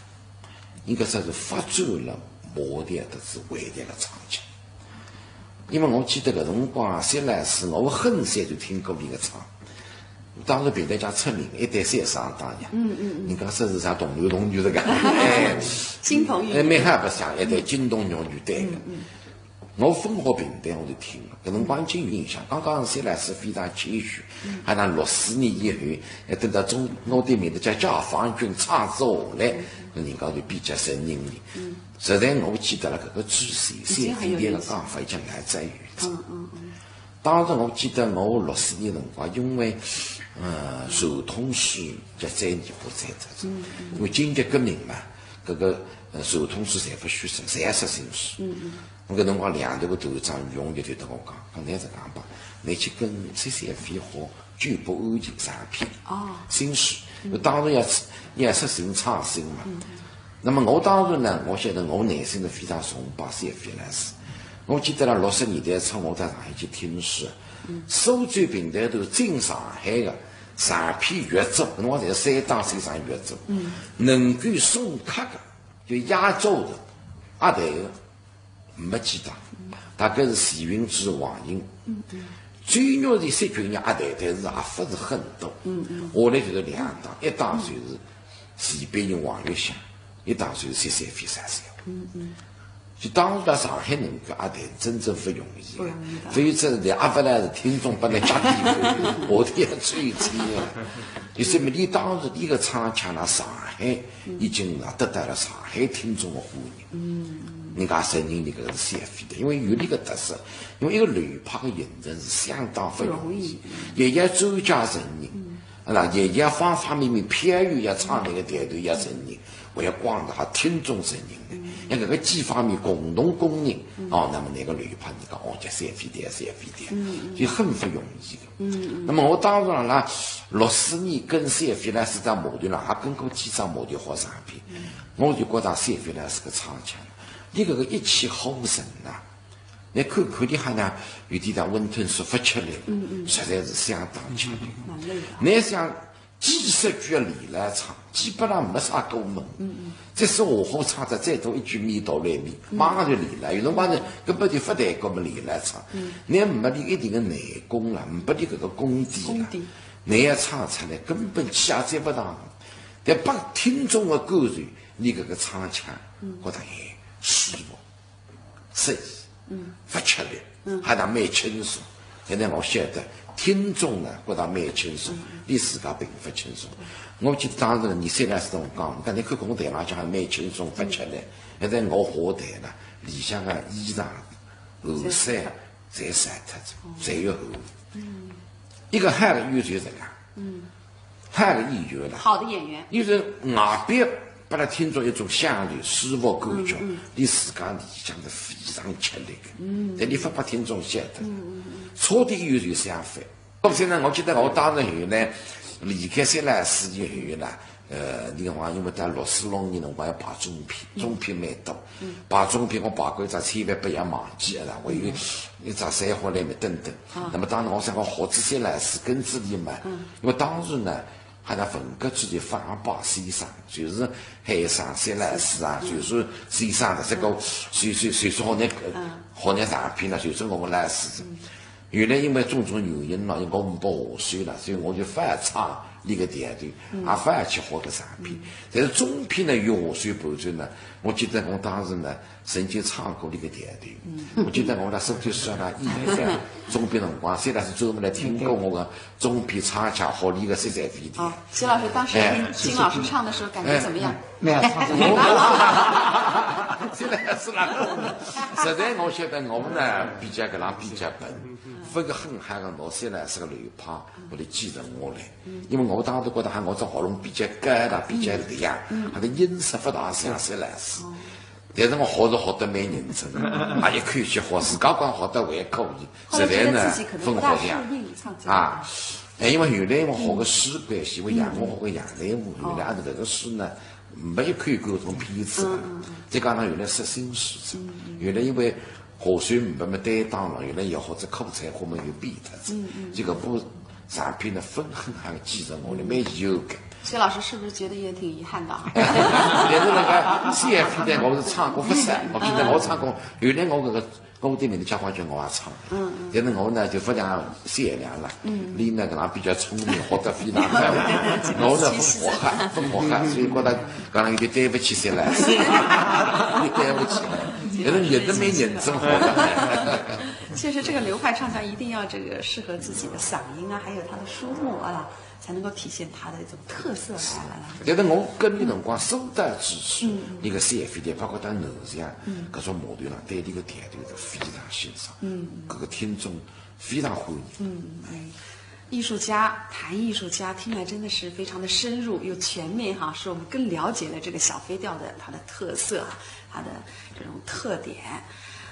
应该说是发展了马调搭子回调的唱腔。因为我记得搿辰光，谢老师，我很小就听过伊个唱。 当时评弹界出名，一对小生档呀，嗯嗯嗯，人家说是像同男同女搿个，哎，新朋友，哎，蛮好白相，一对金童玉女对个。嗯嗯。我勿学评弹我就听了，搿辰光真有印象。刚刚谢老师非常谦虚，嗯，还讲六四年以后，哎，等到中，我对面搭叫解放军唱仔下来，嗯，人家就比较承认伊。嗯。实在我记得了搿个主席，已经很有印象。谢飞弹个讲法已经来在于此。嗯嗯嗯。 当时我记得我六四年辰光，因为，呃，传统书叫再研发再得，嗯嗯，因为经济革命嘛，搿个，呃，传统书侪勿许出，侪要出新书。嗯嗯。我搿辰光两头个团长于洪杰就搭我讲，讲，㑚实梗吧，㑚去跟谢飞学九八案件长篇，哦，新书，嗯，当然要出，要出新创新嘛。嗯嗯。 那么我当然呢，我晓得我内心是非常崇拜谢飞老师。我记得辣六十年代初，我到上海去听书，苏州评弹团进上海个长篇续作，搿辰光侪是三档三档续作，能够送客个，就压轴个，压台个，没几档，大概是徐云志、王英。周玉泉、薛君阳压台，但是也勿是很多。下来就是两档，一档就是徐悲鸿、王月香，一档就是谢飞、单小。嗯嗯。就当时辣上海能够压台，真正勿容易个，勿容易的。所以这是压勿来是听众拨㑚压低，我都要吹吹个。就说明伊当时伊个唱腔辣上海已经啊得到了上海听众的欢迎。嗯。人家承认伊搿个是谢飞弹，因为有伊个特色，因为一个流派个形成是相当勿容易，勿容易。也要专家承认。 啊，也也方方面面，譬如要唱搿个调头要承认，还要广大听众承认个，像搿个几方面共同公认，哦，那么搿个流派，人家哦，叫谢飞弹，谢飞弹，就很勿容易个。那么我当然了，六四年跟谢飞老师到码头浪，还跟过几只码头好长篇，我就觉着谢飞老师个唱腔，伊搿个一气呵成呐， 侬看看伊好像有点像温吞说勿出来，嗯嗯，实在是相当吃力。蛮累的。侬想，几十句连来唱，基本上没啥过门。嗯嗯。即使我好唱得再多一句味道来味，马上就连来。有辰光呢，根本就勿带过门连来唱。嗯。侬没侬一定个内功啦，没侬搿个功底啦，功底。侬要唱出来，根本气也接勿上。但拨听众个感受，侬搿个唱腔，嗯。觉得哎，舒服。 适意，嗯。勿吃力，嗯。还倒蛮轻松。现在我晓得，听众呢，觉得蛮轻松，嗯嗯。侬自家并勿轻松。我记得当时呢，你现在是跟我讲，侬看侬看我台浪向还蛮轻松，勿吃力。嗯。现在我下台了，里向个衣裳、汗衫侪散脱了，哦。侪有汗。嗯。一个好个演员就是搿样。嗯。 好个演员了。好的演员。因为外表拨伊听众一种享受、舒服感觉，嗯嗯。侬自家里向是非常吃力个。嗯。但侬勿拨听众晓得。嗯嗯嗯。错的演员就相反。所以呢，我记得我当时后来离开谢老师以后呢，呃，那个辰光因为到六四六五年辰光要排中篇，嗯。中篇蛮多。嗯。排中篇我排过一只千万不要忘记了，我有一只三花来没等等。啊。那么当时我想讲，好仔谢老师跟仔伊嘛，嗯。因为当时呢， 还有文革之前方伯先生，就是海上谢老师啊，嗯。就是先生的这个，嗯。谁谁谁说好那个，嗯。好那唱片呢，就是我们老师。嗯。后来因为种种原因呢，因为我们不合适了，所以我就翻唱那个调调，嗯。也翻去好个唱片。嗯。但是中篇呢，有合适伴奏呢，我记得我当时呢， 曾经唱过一个调调。嗯。我记得我那时候就是让伊在中篇辰光，谢老师专门来听过我个中篇唱腔和伊个谢谢飞调。哦，谢老师当时听，哎。听老师唱的时候感觉怎么样？哎，没有唱什么。谢老师啦，实在我晓得我呢，比较搿能比较笨，勿是很好个拿谢老师个流派，我来继承下来。因为我当时觉得喊我这喉咙比较干啦，比较亮，嗯。还是音色勿大像谢老师。哦。 但是我学是学得蛮认真，啊，一口气学，自家讲学得还可以，后来觉得自己可能不大适应唱这个。实在呢，勿好讲。啊，哎，因为后来我学个书关系，我杨，嗯。我学个杨乃武，后来阿拉搿个书呢，没有看过种片子啊。嗯嗯嗯。再加上后来说新书子，嗯嗯。后来因为 和弦没么担当了，原来也好，这口才和么又变脱仔。嗯嗯。这个部唱片呢，朆很好继承下来，蛮有个。薛老师是不是觉得也挺遗憾的啊？但是那个谢飞调我是唱过勿少，我记得我唱过，原来我搿个歌对面的交响曲我也唱。嗯嗯。但是我呢，就勿像谢亮了。嗯。伊呢，搿能比较聪明，学得非常快。我呢，勿学好，勿学好，所以觉得 讲了有点对不起谢老师，对不起，有的人也是蛮认真好的。确实，这个流派唱腔一定要这个适合自己的嗓音啊，还有他的书目啊，才能够体现他的一种特色来了。但是我个人辰光所到之处，嗯。那个谢飞调，包括到南翔，嗯。搿种模特呢，对那个调调是非常欣赏，嗯。搿个听众非常欢迎。嗯，哎。 艺术家，谈艺术家，听来真的是非常的深入又全面哈，使我们更了解了这个小飞调的它的特色啊，它的这种特点。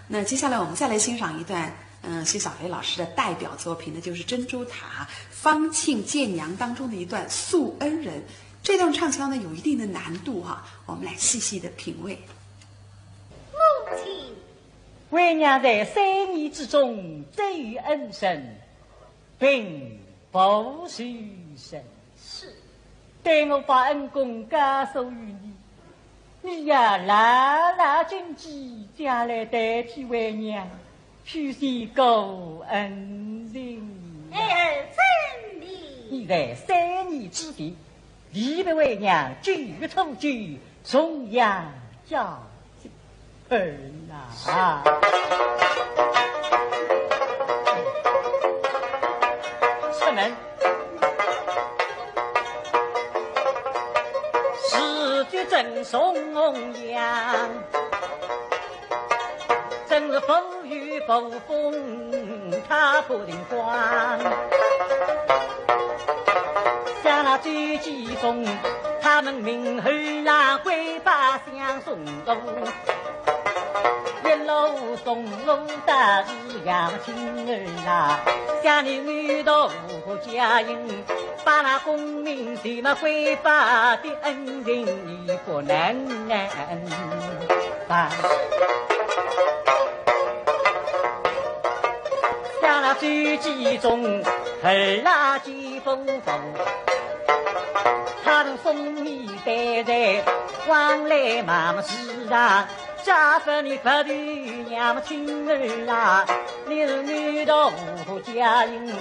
那接下来我们再来欣赏一段，嗯，薛小飞老师的代表作品呢，就是《珍珠塔》方庆见娘当中的一段《宿恩人》。这段唱腔呢，有一定的难度哈，我们来细细的品味。母亲，为娘在三年之中得遇恩人， 并不是人。是。待我把恩公告诉于你，你要牢牢谨记，将来代替为娘，去谢过恩人。孩儿遵命。你在三年之前， 离别为娘九月初九重阳佳节。儿啊！出门。是的，正重阳，正是风雨暴风踏破人荒。想那周继宗，他们命儿郎归把相送路，一路送路到是杨青儿啊，想你女道家人，把那功名谁么归把的恩情你不能忘。 想那周继宗，儿啊，见风风。送你带在往来忙么事啊，家分你不对娘么亲儿啊，你是女大无家人，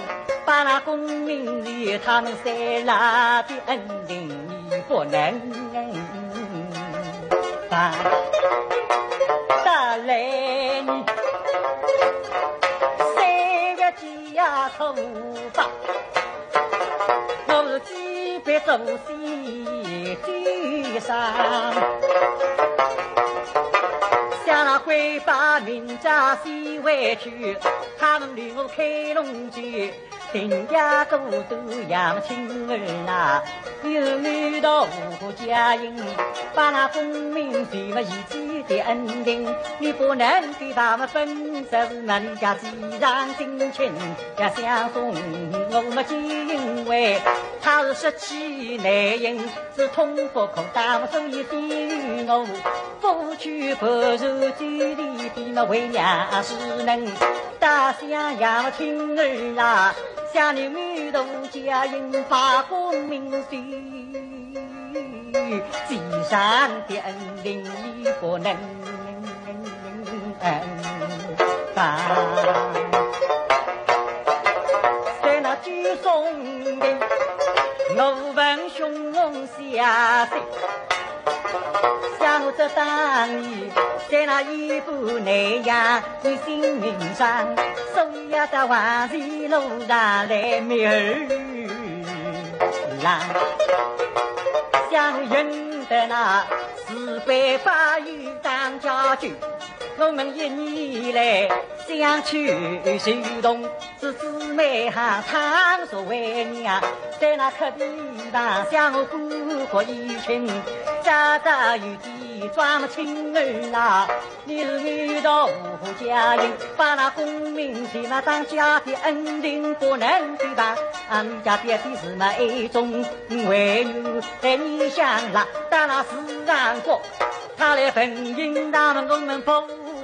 把那功名利他们三拉的恩情你不能忘。再来你三月节呀头发，我是几百周岁 地上，想那会把名家洗回去，他们对我开龙去，定家都都要亲儿啊，你是女大无家人，把那功名谁么一起的恩情，你不能给他们分，这是那你家既然进前要相送，我们只因为他是十七难行。 是痛不可当，所以非我不去不如几里地么为娘是能。大想要亲儿啊，想你女大家人把功名谁，既然的恩情你不能忘。在那九松亭，我问 兄下山，想我这当年在那一步南阳，你性命上，所以要在万里路上来觅儿郎。想我认得那四百八爷张家军，我们一年来相去修动， 是姊妹哈，倘若为娘，在那客地上想我孤苦一群，家家有地装么亲儿啊，你是女大无家人，把那功名谁么当家的恩情不能对吧？俺家爹爹是么一种为女，在你想啦，到那时辰光，他来问应当么我们不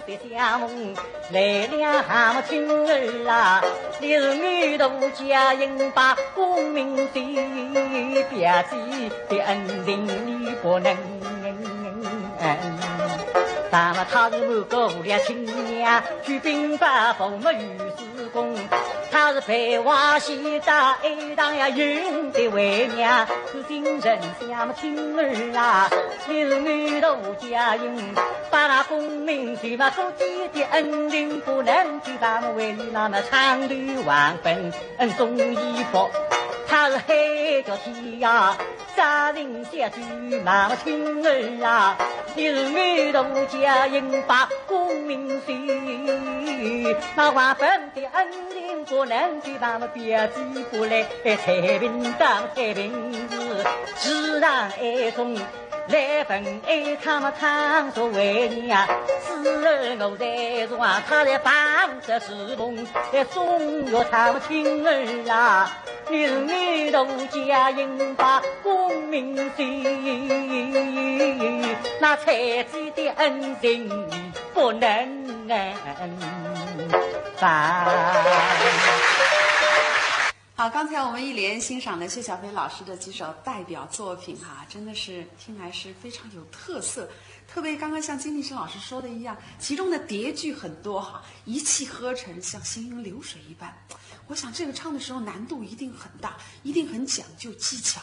别相逢，来了好亲儿啊，你是女大家人把功名谁，表姐的恩情你不能。那么他是满口无聊青年，去兵法佛没有事功，他是白话西大一档呀，用的为娘，是新人相亲儿啊，你是女大家人，把那功名 谁么所记的恩情不能记，咱们为你那么长途往奔，恩送衣服，他是海角天涯，山林小居那么亲儿啊，你是女大家人把功名谁，那往奔的恩情不能记，咱们表姐不来，太平当太平日，自然爱中 来问爱他们倘若为娘，死后我在床，他在旁边侍奉，在送药他们亲儿啊，你是女大家人把功名谁，那才子的恩情不能忘。好，刚才我们一连欣赏了薛小飞老师的几首代表作品哈，真的是听来是非常有特色。特别刚刚像金立生老师说的一样，其中的叠句很多哈，一气呵成，像行云流水一般。我想这个唱的时候难度一定很大，一定很讲究技巧。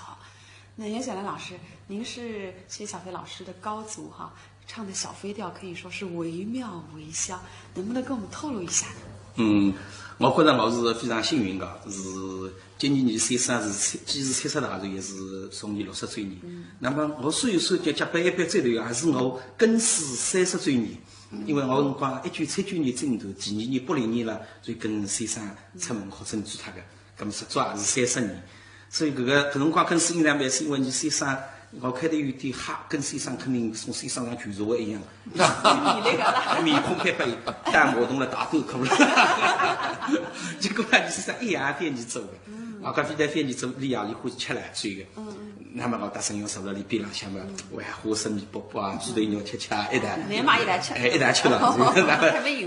那袁小兰老师，您是薛小飞老师的高足哈， 唱的小飞调可以说是惟妙惟肖，能不能跟我们透露一下呢？嗯，我觉得我是非常幸运的，是今年年三十，既是七十大寿，也是松年六十周年。那么我算一算，就结婚一百周年，也是我更岁三十周年。因为我辰光一九七九年进团，第二年八零年了，就跟先生出门考证注脱的。 搿么说足也是三十年。所以搿个搿辰光跟师兄呢，也是因为伲先生，我开头有点吓，跟先生肯定从先生像旧社会一样，面孔开发一淡薄动了大头壳了。结果呢，伲先生一样翻译做个，啊，搿翻译翻译做，俚也欢喜吃辣椒个。那么我搭沈云坐辣里边浪向嘛，还花生米剥剥啊，猪头肉切切啊，一道，侬也买一道吃？哎，一道吃了。那么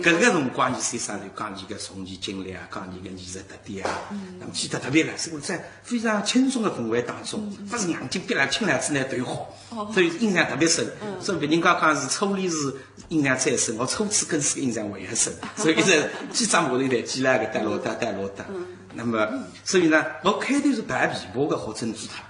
搿个辰光，伊先生就讲伊个从前经历啊，讲伊个艺术特点啊，那么记得特别来，是我在非常轻松的氛围当中，勿是硬劲逼来亲来之内对话，所以印象特别深。所以别人家讲是初恋是印象最深，我初次跟是印象还要深，所以一直记账我都得记那个带落带带落带。那么所以呢，我开头是排琵琶个学珍珠塔。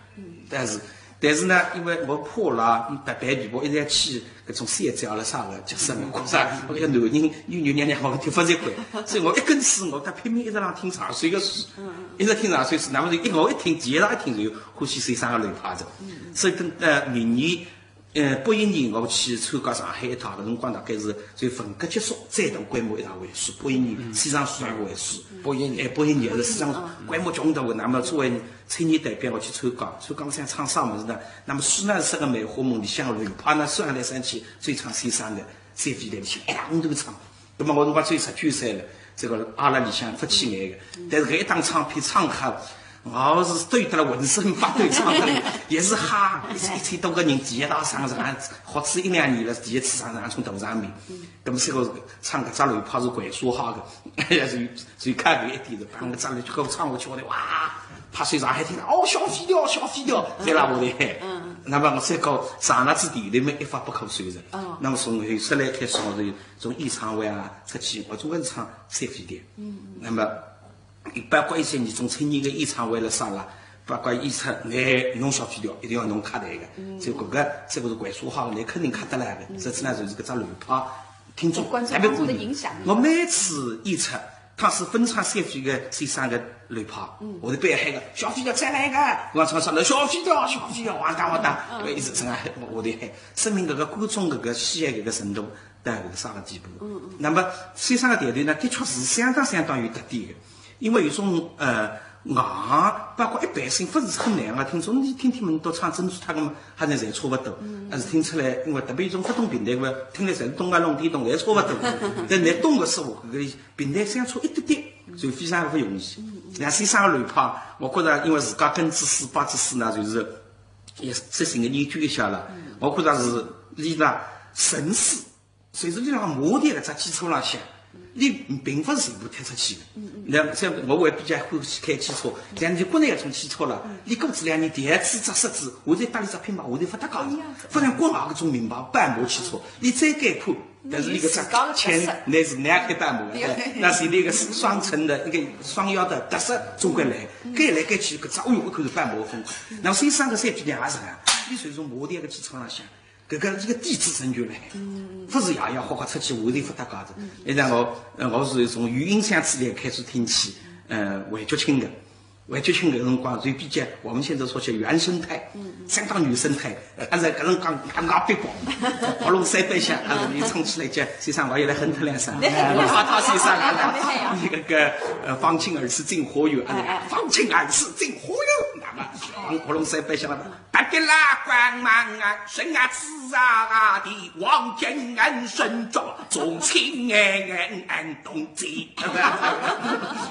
但是，但是呢，因为我怕啦，白白皮包一直要去搿种三角了啥个，就是我觉着我个男人有女娘娘好个地方才怪，所以我一根刺，我搭拼命一直让听长水个书，一直听长水书，那么就一我一听，第一趟一听就欢喜先生个楼派子，所以等到明年，呃，八一年我去参加上海一趟，搿辰光大概是就文革结束，再度规模一场会书，八一年西藏书场会书，八一年，哎，八一年是西藏规模穷大个，那么作为 青年代表我去参加，参加我想唱啥物事呢？那么书呢是个梅花梦里向楼派呢，算来算去最唱先生个三味线，一浪头唱。那么我辰光只有十九岁了，这个阿拉里向勿起眼个，但是搿一档唱片唱好，我是抖得了浑身发抖，唱得了也是哈，一千一千多个人第一趟上场，学仔一两年了，第一次上场从大场面。那么这个唱搿只楼派是掼沙哈个，也是 所以看搿一点子，把搿只楼就给我唱下去，我的哇，拍手上海听，哦，小飞调，小飞调，在那我的海。那么我再讲上那次电台嘛一发不可收拾。那么从后首来开始，我就从演唱会啊出去，我总归是唱三飞调。那么一般关一些你从青年个演唱会了啥啦，包括演出，侬侬小飞调一定要侬卡台个，所以搿个这个是掼沙哈个，侬肯定卡得来个，实际上就是搿只楼派。 听众，观众，特别欢迎。我每次演出，倘使勿唱三飞调个先生个楼派，我就必喊个小飞调再来一个，我唱啥了小飞调，小飞调，哇哒哇哒，我一直这样喊，我就喊，说明搿个观众搿个喜爱搿个程度到搿个啥个地步。那么先生个调调呢，的确是相当相当有特点个。 因为有种呃硬，包括一般性勿是很难个，听众侬听听么，都唱珍珠塔个嘛，好像侪差勿多。但是听出来，因为特别有种勿懂评弹个，听来侪是东家弄地动，侪差勿多。但侬懂个说话，搿个评弹相差一点点，就非常勿容易。像先生个楼派，我觉着因为自家跟仔四八之四呢，就是也是进行个研究一下了。我觉着是伊拉神似 所以说，伊拉马调搿只基础浪向，伊并勿是全部推出去个。那像我还比较欢喜开汽车，像侬国内搿种汽车了，伊过仔两年电池只塞子，我再搭伊只品牌，我就勿搭界了。勿像国外搿种名牌斑马汽车，伊再改款，但是伊搿只前那是难开斑马个，那是伊个双层的一个双腰的特色中国来，改来改去搿只，哎哟，一看是斑马风格。那么先生搿三句呢也是啊，伊就是从马调搿基础浪向 搿个是个底子成就嘞，勿是爷爷好好出去，我就勿搭界子。现在我，呃，我是从有印象之来开始听起，呃，魏菊清个。魏菊清搿辰光就比较，我们现在说叫原生态，相当原生态。呃，而且搿辰光刚刚必爆，喉咙塞板响，而且伊唱起来叫，先生我也来哼脱两声，我怕他先生，那个，呃，方卿儿时进花园，啊，方卿儿时进花园，那么喉咙塞板响了。 白的啦光芒啊，神啊子啊的，王天安神州，从青年安东西。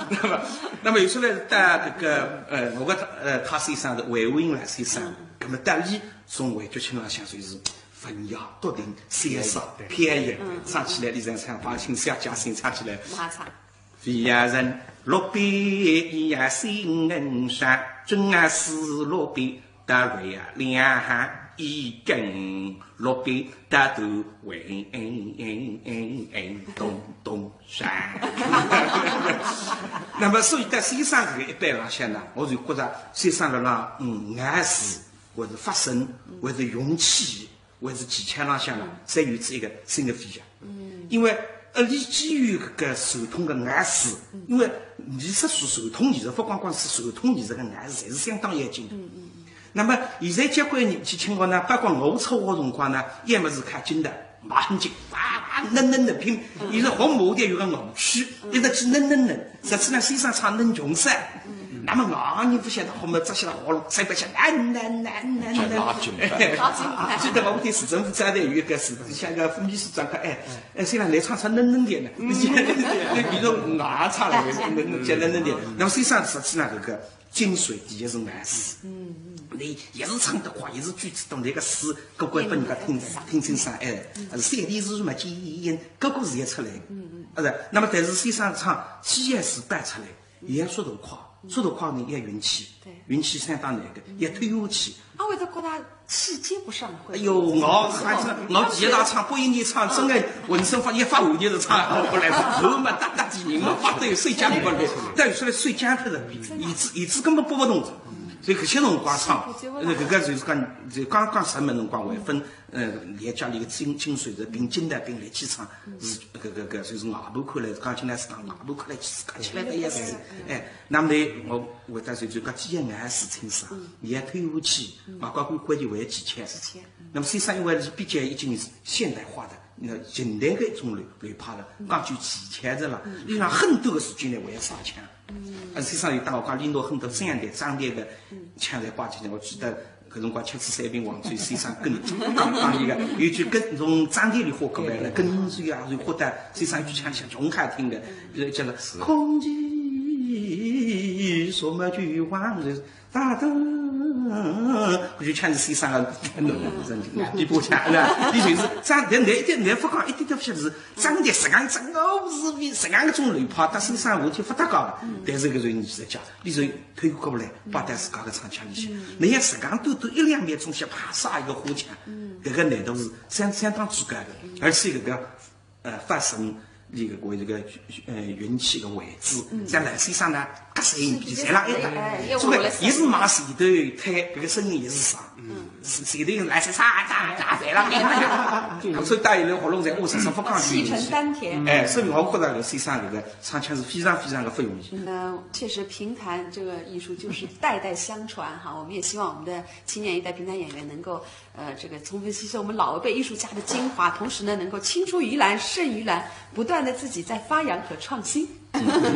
那么，那么有出来到搿个，呃，我个，呃，他先生是魏武营老先生，那么到伊从魏菊清浪向就是文雅、笃定、潇洒、飘逸，唱起来伊像像方卿小家生唱起来。马上。 飞呀人，落笔呀心人上，真啊是落笔打瑞呀两下一根，落笔打头喂，咚咚山。那么所以在先生搿个一辈浪向呢，我就觉着先生辣辣，嗯，眼神，或者发声，或者语气， 还是技巧浪向呢，侪有仔一个新的飞跃。因为，呃，伊基于搿个传统个眼神，因为艺术是传统艺术，勿光光是传统艺术个眼神，侪是相当要紧个。那么现在交关年纪轻个呢，包括我初学辰光呢，要么是靠劲道，马很紧，哇哇嫩嫩嫩拼，伊是学马调有个误区，一直去嫩嫩嫩。 实际上先生唱嫩穷噻。那么外行人勿晓得，后面这些喉咙塞板响，难难难难难。拉筋。记得我们的市政府招待有一个是，像个副秘书长讲，哎，哎，先生来唱唱嫩嫩点呢，比如外行唱了，嫩嫩叫嫩嫩点。那么先生实际上搿个精髓第一是慢词。嗯，嗯。伊也是唱得快，也是句子多，搿个词个个拨人家听，听清爽，哎，是三点水嘛，见，个个字也出来。嗯，嗯。啊，是，那么但是先生唱，气也是摆出来，也速度快，速度快呢，也运气，对。运气相当难个，也推下去。啊，我都觉得气接不上回。哎哟，我唱，我第一趟唱，八一年唱，真个浑身发，一发汗就是唱，后来头嘛，打打几人嘛，发得有水僵过来，但是水僵脱了，椅子，椅子根本拨勿动。所以搿歇辰光唱，呃，搿个就是讲，就刚刚入门辰光还分，呃，连家里个精，精髓是凭劲道凭力气唱，是搿个，搿个就是外婆看来，讲起来是讲外婆看来是讲起来个意思。哎，那么呢，我，我到时候就讲，既然俺是亲生，也推下去，外加关关键还有技巧。技巧，嗯。那么先生因为是比较已经是现代化的，那现代个一种流，流派了，讲究技巧的了，伊拉很多个事情呢，还要上腔。嗯。而且先生有搭我讲，伊拿很多张调，张调个腔调摆进去，我记得搿辰光吃仔三瓶黄酒，先生跟，讲，讲一个，有句跟从张调里学过来了，跟随啊，就学得先生一句腔像穷好听个，呃，叫了空气什么句话，就是大的，我就腔是先生个，比不腔，对吧？伊就是张，但但一点，但勿讲一点都勿晓得是张调，实际上真个是比实际上搿种流派，但是先生我就勿搭界了，但是搿种艺术家，伊是推过来，摆到自家个唱腔里去，那要实际上短短一两秒钟，像啪撒一个花腔，搿个难度是相，相当之高的，而且搿个 呃，发声，伊个，搿个，呃，运气个位置，像蓝先生呢，搿声音比侪拉一搭，哎，所以伊是往前头推，搿个声音也是上，嗯，是前头蓝先生啊，哒哒侪拉一搭，所以带一轮喉咙在，我是勿讲气沉丹田。哎，所以我觉得搿先生搿个唱腔是非常非常个不容易。嗯，确实评弹这个艺术就是代代相传哈，我们也希望我们的青年一代评弹演员能够 呃，这个充分吸收我们老一辈艺术家的精华，同时呢，能够青出于蓝胜于蓝，不断地自己在发扬和创新。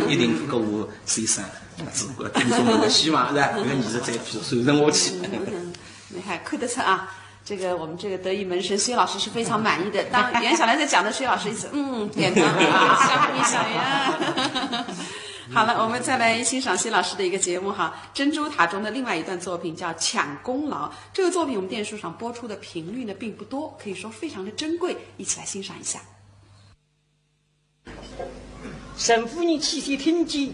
一定搿个先生，搿个听众们的希望，是吧？搿个艺术再传承下去。嗯，嗯，嗯，你看，看得出啊，这个我们这个德艺门生薛老师是非常满意的。当袁晓兰在讲的，薛老师一直，嗯，点头，啊，笑一笑呀。好了，我们再来欣赏薛老师的一个节目哈，《珍珠塔》中的另外一段作品叫《抢功劳》。 这个作品我们电视上播出的频率呢并不多，可以说非常的珍贵，一起来欣赏一下。陈夫人起先听见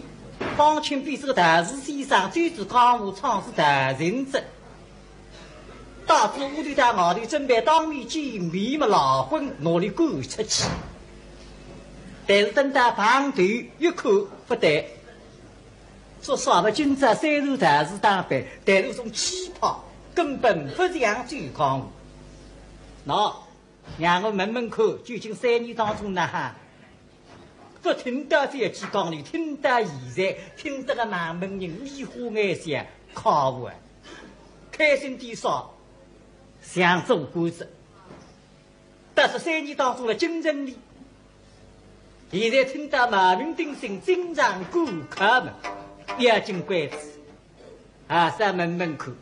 方卿比这个道士先生走仔江湖唱是道情者，带仔丫头到外头准备当面见面嘛，赖婚拿伊赶出去。但是等到碰头一看，勿对， 说啥么今朝虽然道士打扮，但是种气派根本勿像走江湖。喏，让我问问看，究竟三年当中哪哈，勿听到搿记讲理，听到现在，听得个蛮门人，梨花眼笑，可恶啊！开心点少，像做官子。 但是三年当中了京城里，现在听到毛门定心经常过客嘛，要紧关子，啊，再问问看。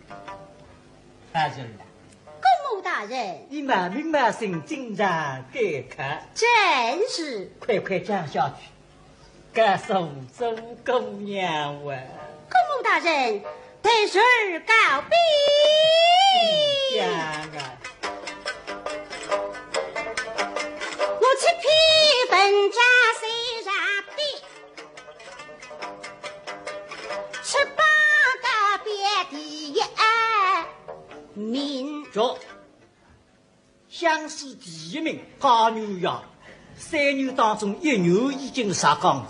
大人啊，姑母大人，你毛门毛心经常过客？正是。快快讲下去。 告诉做姑娘啊。姑母大人，待侄儿告别。讲啊。我七品文章虽然毕，吃饱个别第一名。说。 乡试第一名，状元呀，三年当中一元已经杀光了。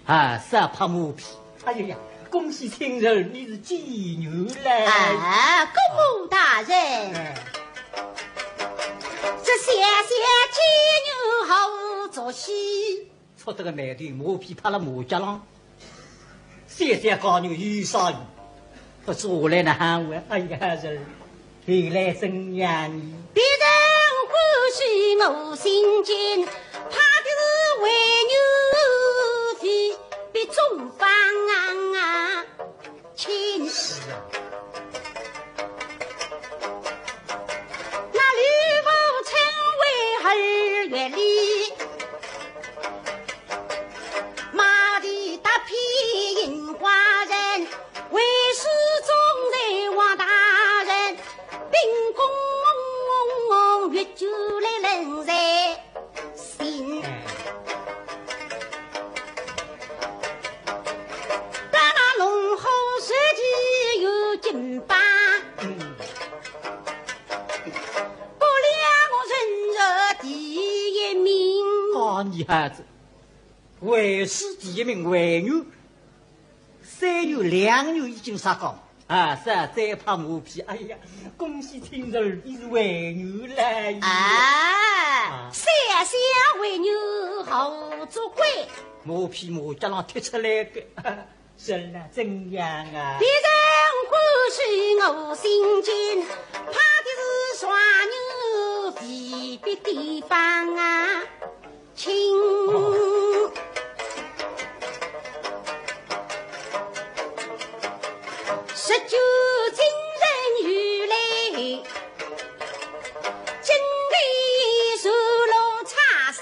啊，啥拍马屁？哎呀呀，恭喜亲侄儿，你是解元了。啊，姑母大人。哎。这小小解元好作戏。 出得个难题，马屁拍了马脚浪。小小状元有啥用？不知下来哪哼啊？哎呀，侄儿，后来怎样呢？别人欢喜我心情，怕的是为女费，必中方啊。 亲。是啊。那吕布称为二月里，马蹄踏遍杏花人，为女孩子，会试第一名会女，三女两女已经杀光。啊，是啊，再拍马屁，哎呀，恭喜亲热，你是会女了。啊，啊。小小会女好做官。马屁马脚浪踢出来个。 是啦，怎样啊？别人欢喜我心间，怕的是状元未必地方啊。请。哦。十九金人有来，金的手路插心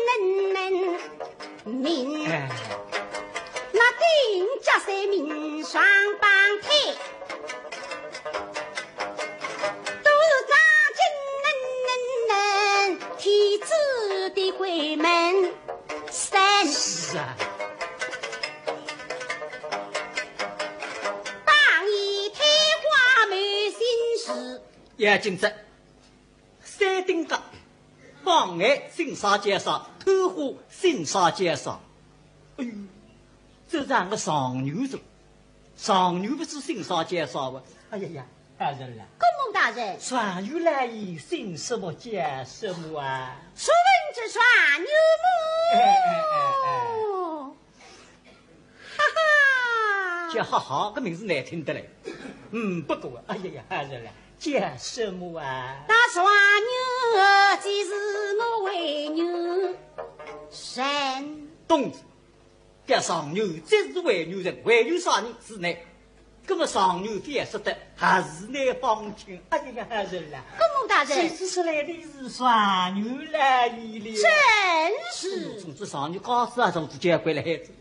嫩嫩。 命。哎。那丁家三名双胞胎，都是扎金嫩嫩嫩，天子的闺门生。是啊。八年开花没心事。要紧着。 三丁家，妨碍性差介绍，偷花性差介绍。哎呦，这让个状元做，状元不是性差介绍啊？哎呀呀，大人了。公公大人。状元来也性什么介什么啊？初闻这状元么？哎，哎，哎，哎。 哈哈。叫哈哈，搿名字难听得来。嗯，不过，哎呀呀，还是了，叫什么啊？那状元既是我为女人。懂，叫状元既是为女人，为女啥人是呢？搿么状元覅说得，还是难方卿。哎呀呀，还是了。公公大人。谁知是来的是状元来也了。正是。总之状元告诉啊，总之交关了孩子。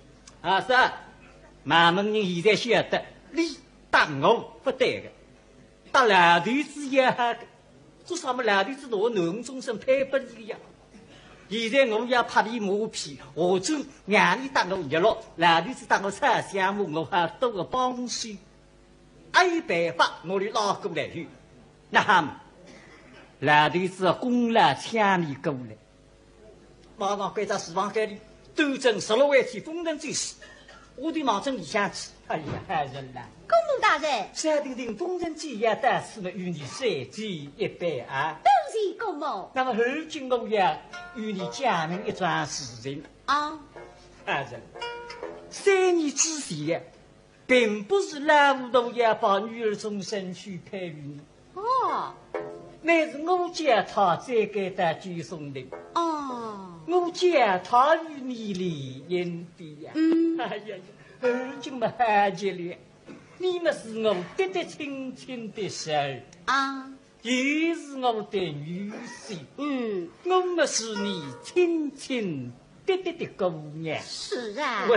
啊，是啊，蛮门人现在晓得，你搭我不对个，搭老头子也好个，做啥么老头子拿囡儿终身配拨你个呀？现在我要拍你马屁，下转让你搭我热络，老头子搭我吵相骂，我好多个帮手。还有办法，我来拉过来去。那好么，老头子功劳抢你过来。 马上关照书房间里，端正十六位天封神咒语，我得忙进里向去。哎呀，好人呐！公公大人。小丁丁封神咒语到此么，与你再见一拜啊。多谢公公。那么后今我要与你讲明一桩事情。啊。好人，三年之前， 并不是老头要把女儿终身许配于你。哦。乃是我叫他再改到九松亭。哦。我叫他与你联姻的呀。嗯。哎呀呀，而今么好极了，你么是我嫡嫡亲亲的侄儿。啊。 也是我的女婿。嗯。我么是你亲亲爹爹的姑娘。是啊。还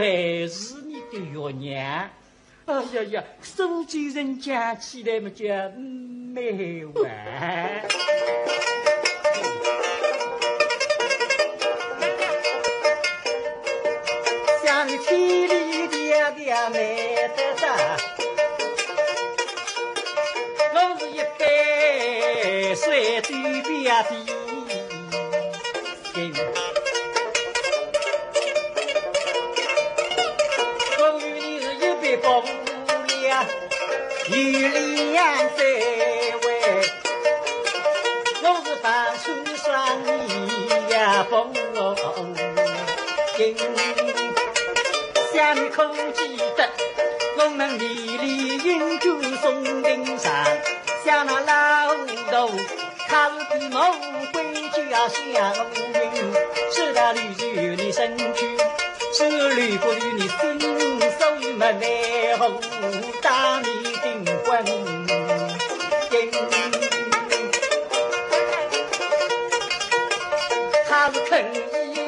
是你的岳娘。哎呀呀，苏州人讲起来么叫妹啊。像你千里迢迢来得到， 我是一杯水对表弟，我与你是一杯不了，有两三回，我是半生双你呀不行。 想你可记得，我们迷离云中松亭上，想那老头，他是比魔鬼叫小人，是他绿与你身去，是绿不绿你心，所以没奈何，当你订婚。 他是肯依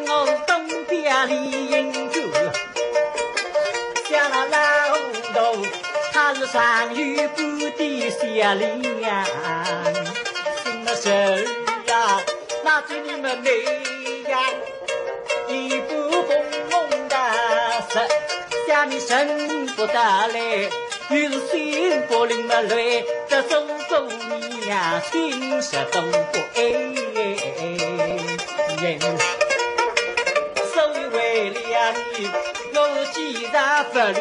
我东边李英九，想那老头，他是上有不的小李呀，心么事儿啊，那对你们没呀，一步风风大石，想你生不得来。 于是心不灵么来，这种姑娘呀，心事都不安。我既然不留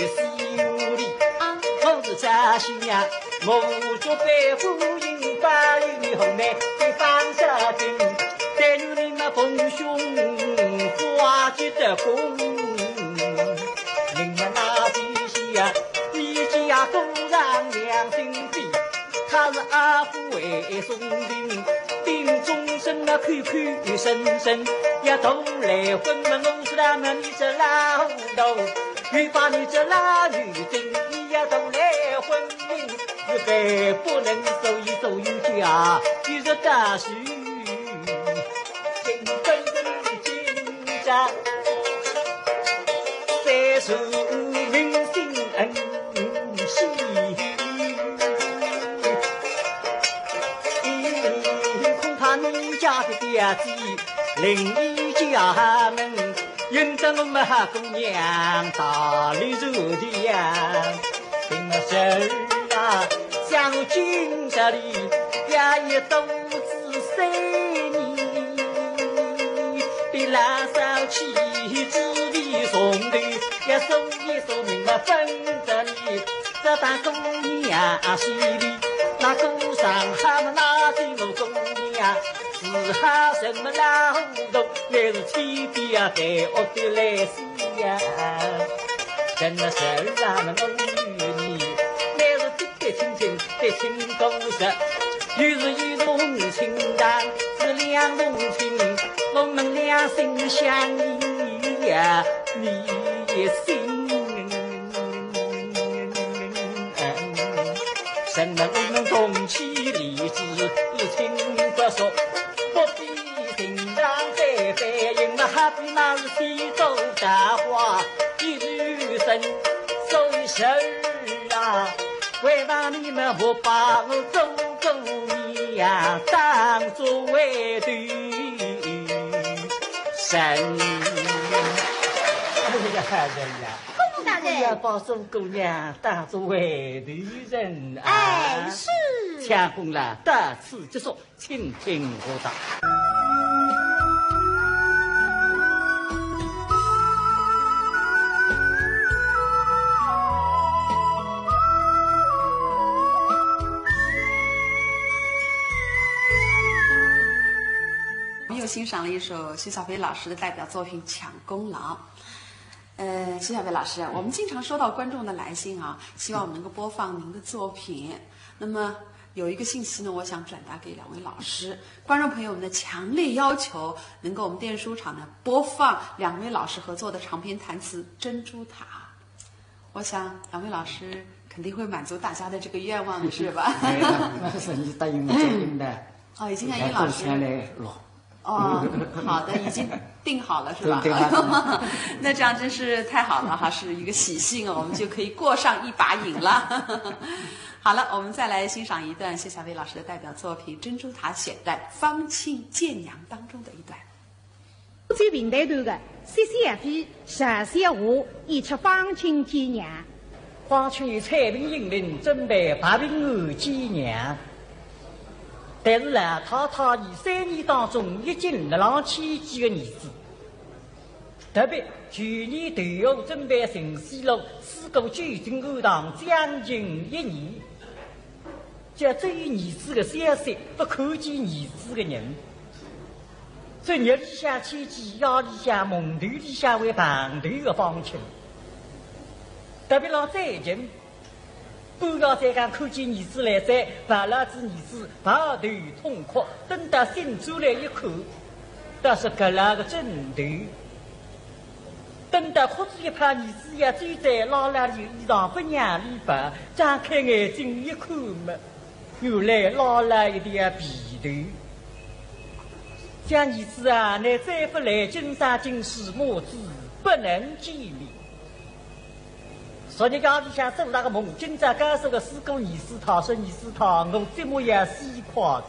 西屋里，我是扎西呀，我做背后引把与后面的方家丁，对于你们逢凶化吉的功，你们那地下，你家果然良心地，他是阿父为松林，定终身那口口声声，也都来混了我是他们你这老头。 又把你这老女人，你也都来婚姻，你该不能所以所有家，你这大事，今本人今朝，再说明心恩喜。恐怕你家的表姐，另一家门， 因得我们姑娘大礼如的呀，平时啊，想今朝里呀也都是三年，比拉萨起之地从头，也说一说明了分得你，这大姑娘心里，那个上海那地方姑娘，是哈什么老虎头，也是天边啊，在屋里来 呀，真的是让我与你，乃是的的亲情，的亲公事，又是一同亲当，是两同亲，我们两心相依呀，你也心。什么我们同气立志，亲不说，不必 情郎再拜，因为哈比那是天作大花，一女生，所以十二啊，为嘛你们不把我做姑娘当作为头人？哎呀，人呀，姑母大人。不要把做姑娘当作为头人啊。哎，是。相公啦，到此结束。 请听我道。我们又欣赏了一首徐小飞老师的代表作品《抢功劳》。呃，徐小飞老师，我们经常收到观众的来信啊，希望我们能够播放您的作品。那么有一个信息呢，我想转达给两位老师。观众朋友们的强烈要求，能够我们电视书场呢播放两位老师合作的长篇弹词《珍珠塔》。我想两位老师肯定会满足大家的这个愿望的，是吧？哎，那，那是你答应我这个的。哦，已经让殷老师。要到现在了。 哦，好的，已经定好了是吧？定，定好了。那这样真是太好了哈，是一个喜讯哦，我们就可以过上一把瘾了。好了，我们再来欣赏一段谢小飞老师的代表作品《珍珠塔》，选段《方卿见娘》当中的一段。最平台头的谢谢飞 上小下一出方卿见娘。方卿与采萍应聘准备白平安见娘。但是老太太伊三年当中已经勒浪牵记个儿子，特别去年投河准备寻死路，事故九斤暗塘将近一年， 叫只有儿子个消息，勿看见儿子个人。所以日里向牵记，夜里向梦头里向会碰头个方卿。特别勒最近，半夜三更看见儿子来哉，抱牢仔儿子抱头痛哭，等到醒转来一看，倒是搿拉个枕头。 等到哭仔一泡，儿子也走哉，拉拉伊衣裳勿让伊抱，张开眼睛一看么，原来拉拉一条被头。想儿子啊，倷再勿来，今生今世母子不能见面。昨日夜里向做了个梦，今朝告诉个师姑儿子，说儿子，我这么要死快哉。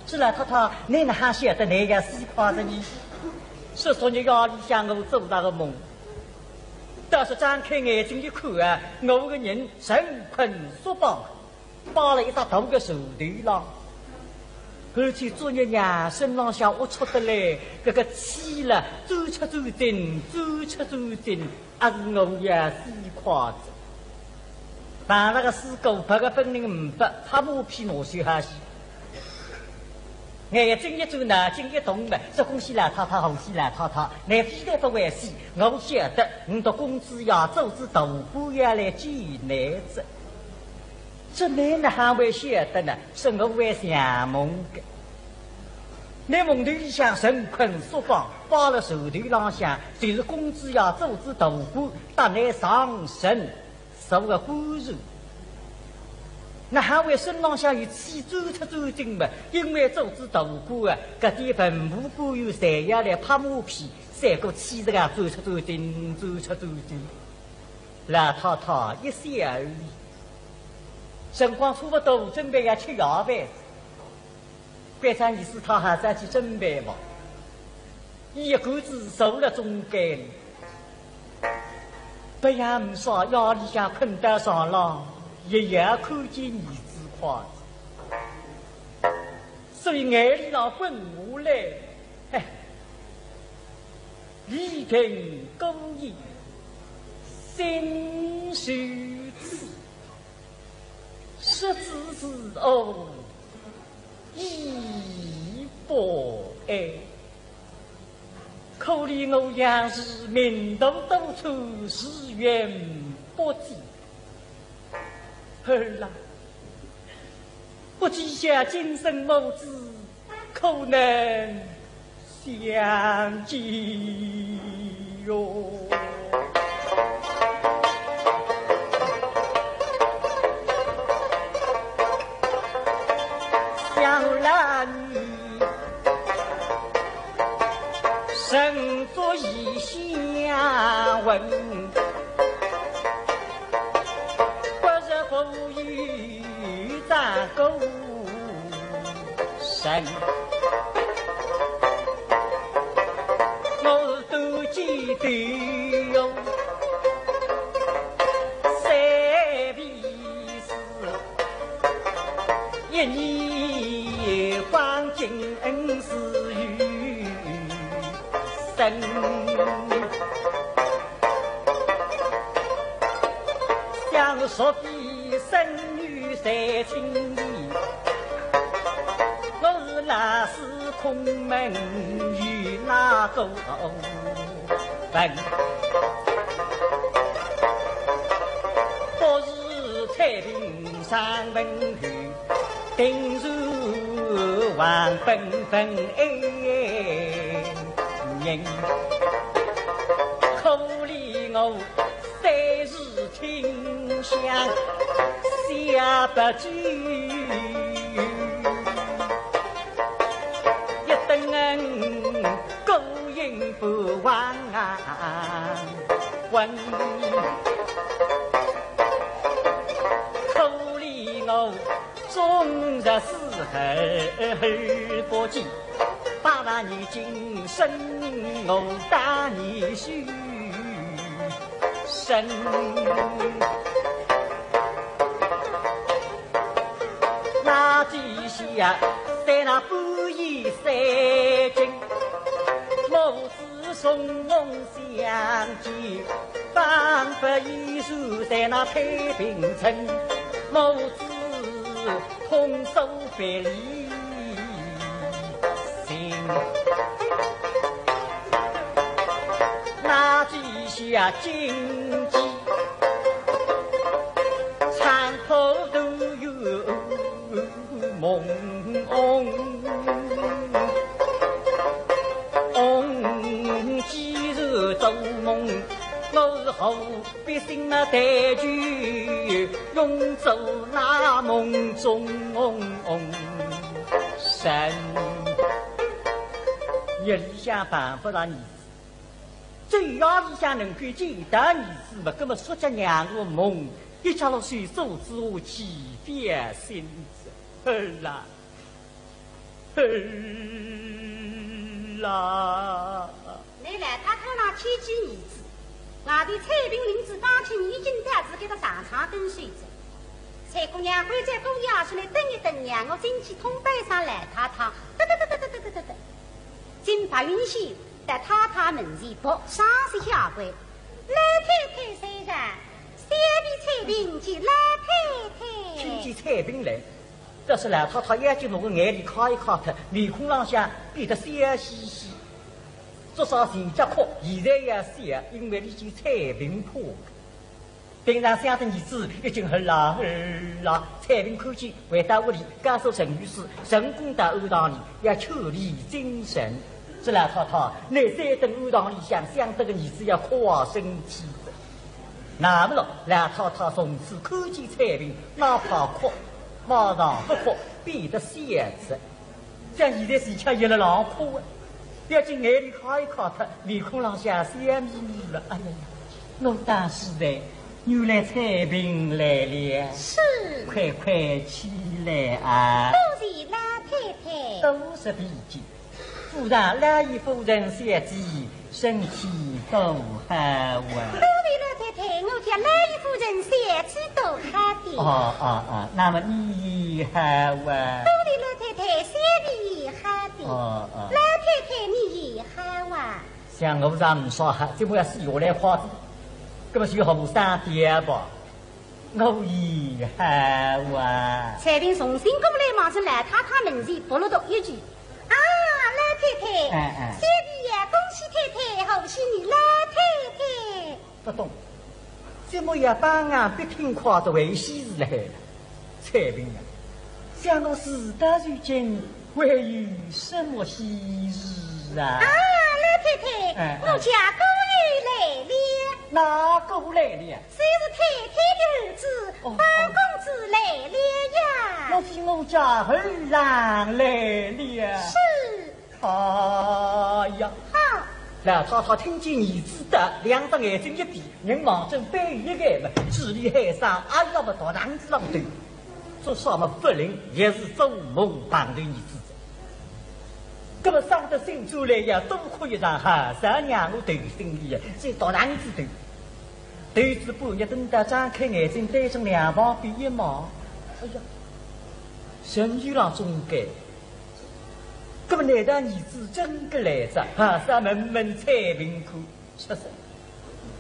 是了，太太，倷哪哈晓得倷要死快哉呢？是昨日夜里向我做了个梦，倒是张开眼睛一看啊，我个人神困索绑，绑了一只大个树头浪。而且昨日夜身浪向龌龊得来，搿个气了，走出走进，走出走进，还是我也死快哉。碰着个师姑，别个本领呒不，拍马屁拿手好戏。眼睛一转，脑筋一动嘛，说恭喜老太太，贺喜老太太，乃非但勿欢喜，我晓得，我搭公子爷做仔大官要来见倷哉。 这倷哪哼会晓得呢？是我会想梦个。倷梦头里向神困说法，摆勒床头浪向，就是公子爷做仔大官，搭倷上身，坐个官船。哪哼会身浪向有气走出走进嘛？因为做仔大官啊，搿点文武官员侪要来拍马屁，赛过气实梗走出走进，走出走进。 老太太一笑而已。辰光差勿多，准备要吃夜饭。关照二师太好好去准备吧。伊一个子坐勒中间，勿要呒啥，夜里向困到床浪，一夜看见儿子快哉。所以眼泪浪滚下来。哎， 礼听姑言，心如痴，失子之恩，义不爱。可怜我杨氏命途多舛，时运不济。儿啊，不知晓今生母子 可能相见哟。想来你，身作异乡闻，不是不与 张姑人，我是多见的哟，三辈是一年黄金恩师与生。 想说比生女在情理，我是那时空门与那个问，不是太平上文后，定是王本本爱人，可怜我三世 清香下不去，一等恩，孤影不忘魂。可怜我终日思后不及， 八万年今生我当年许生。那几下在那半夜三更，母子重逢相见，仿佛一如在那太平城，母子 同守别离心。那几下荆棘，残破都有朦胧。既然做梦，我是何 必醒那待酒，永做那梦中人。日里向碰勿着儿子，只有夜里向能够见到儿子嘛，搿么说叫让我梦，一觉落睡做仔我去，别醒仔。儿啊， 儿啊！乃老太太那牵记儿子，外头采萍领仔方卿已经到仔搿个上床等睡哉。哎，姑娘，关照姑爷出来等一等，让我进去通报一声老太太。得得得得得得得得得。进白云仙，在太太门前扑，双膝下跪。老太太在上，小婢采萍见老太太。听见采萍来，倒是老太太眼睛拿个眼泪揩一揩脱，面孔浪向变得笑嘻嘻。做啥前脚哭，现在也笑，因为伊见采萍怕。 平常想着儿子已经很老很老，采萍看见回到屋里，告诉陈御史，陈公到庵堂里要劝励精神。这老太太，倷再等庵堂里向，想着个儿子要快身体的。那么咯，老太太从此看见采萍，哪怕哭，马上不哭，变得笑着。 像现在自家也辣浪哭啊，要紧眼泪揩一揩脱，面孔浪向笑眯眯了。哎呀呀，我当时的，原来采萍来了。是。快快起来啊。多谢老太太。多谢婢姐。府上老爷夫人小姐 身体都好啊。多谢老太太，我家老爷夫人身体都好的。哦，哦，哦，那么你也好啊。多谢老太太，小婢也好的。哦，哦。老太太，你也好啊。像我这样说哈，这么要死下来话，那么就好不上点吧。 我也好啊。采萍重新过来，望仔老太太门前扑落笃一跪。啊，老太太，哎，哎。小弟呀，恭喜太太，贺喜你老太太。不懂，怎么要把俺逼听快仔为喜事来了？采萍呀，想我事到如今， 还有什么喜事啊？啊，老太太，哎，哎。我家姑爷来了。哪个来了？就是太太的儿子，哦，包公子来了呀。那是我家儿郎来了。是。哎呀，好。老太太听见儿子到，两只眼睛一闭，人望准背后一看嘛，嘴里喊声，哎呀，勿到堂子浪头。 做啥么勿灵，也是做梦碰头儿子哉。那么伤得心出来呀，多哭一场，好生让我头心里呀，再到堂子头。头仔半日，等到张开眼睛，对准两旁边一望，哎呀，人就辣中间。那么难道儿子真个来哉？好生问问采萍看。 出色。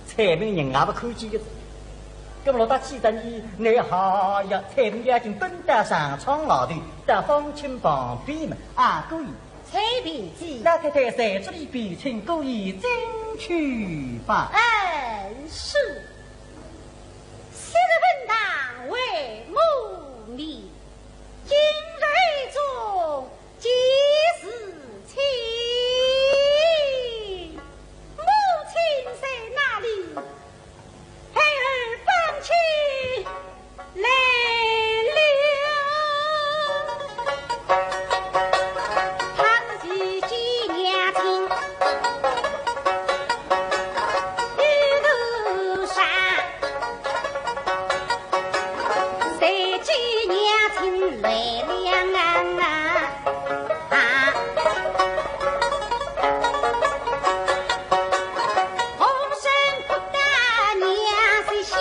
采萍人也勿看见个哉。那么老大气得呢，乃好呀，采萍要紧奔到上窗外头，到方卿旁边嘛，啊，姑爷。采萍姐。老太太在这里，便请姑爷进去吧。嗯，是。昔日本堂为母面，今日中 几时起？母亲在哪里？孩儿方卿来了。他是见娘亲，一路上 谁知娘亲来了啊？啊！红绳扑打娘膝下，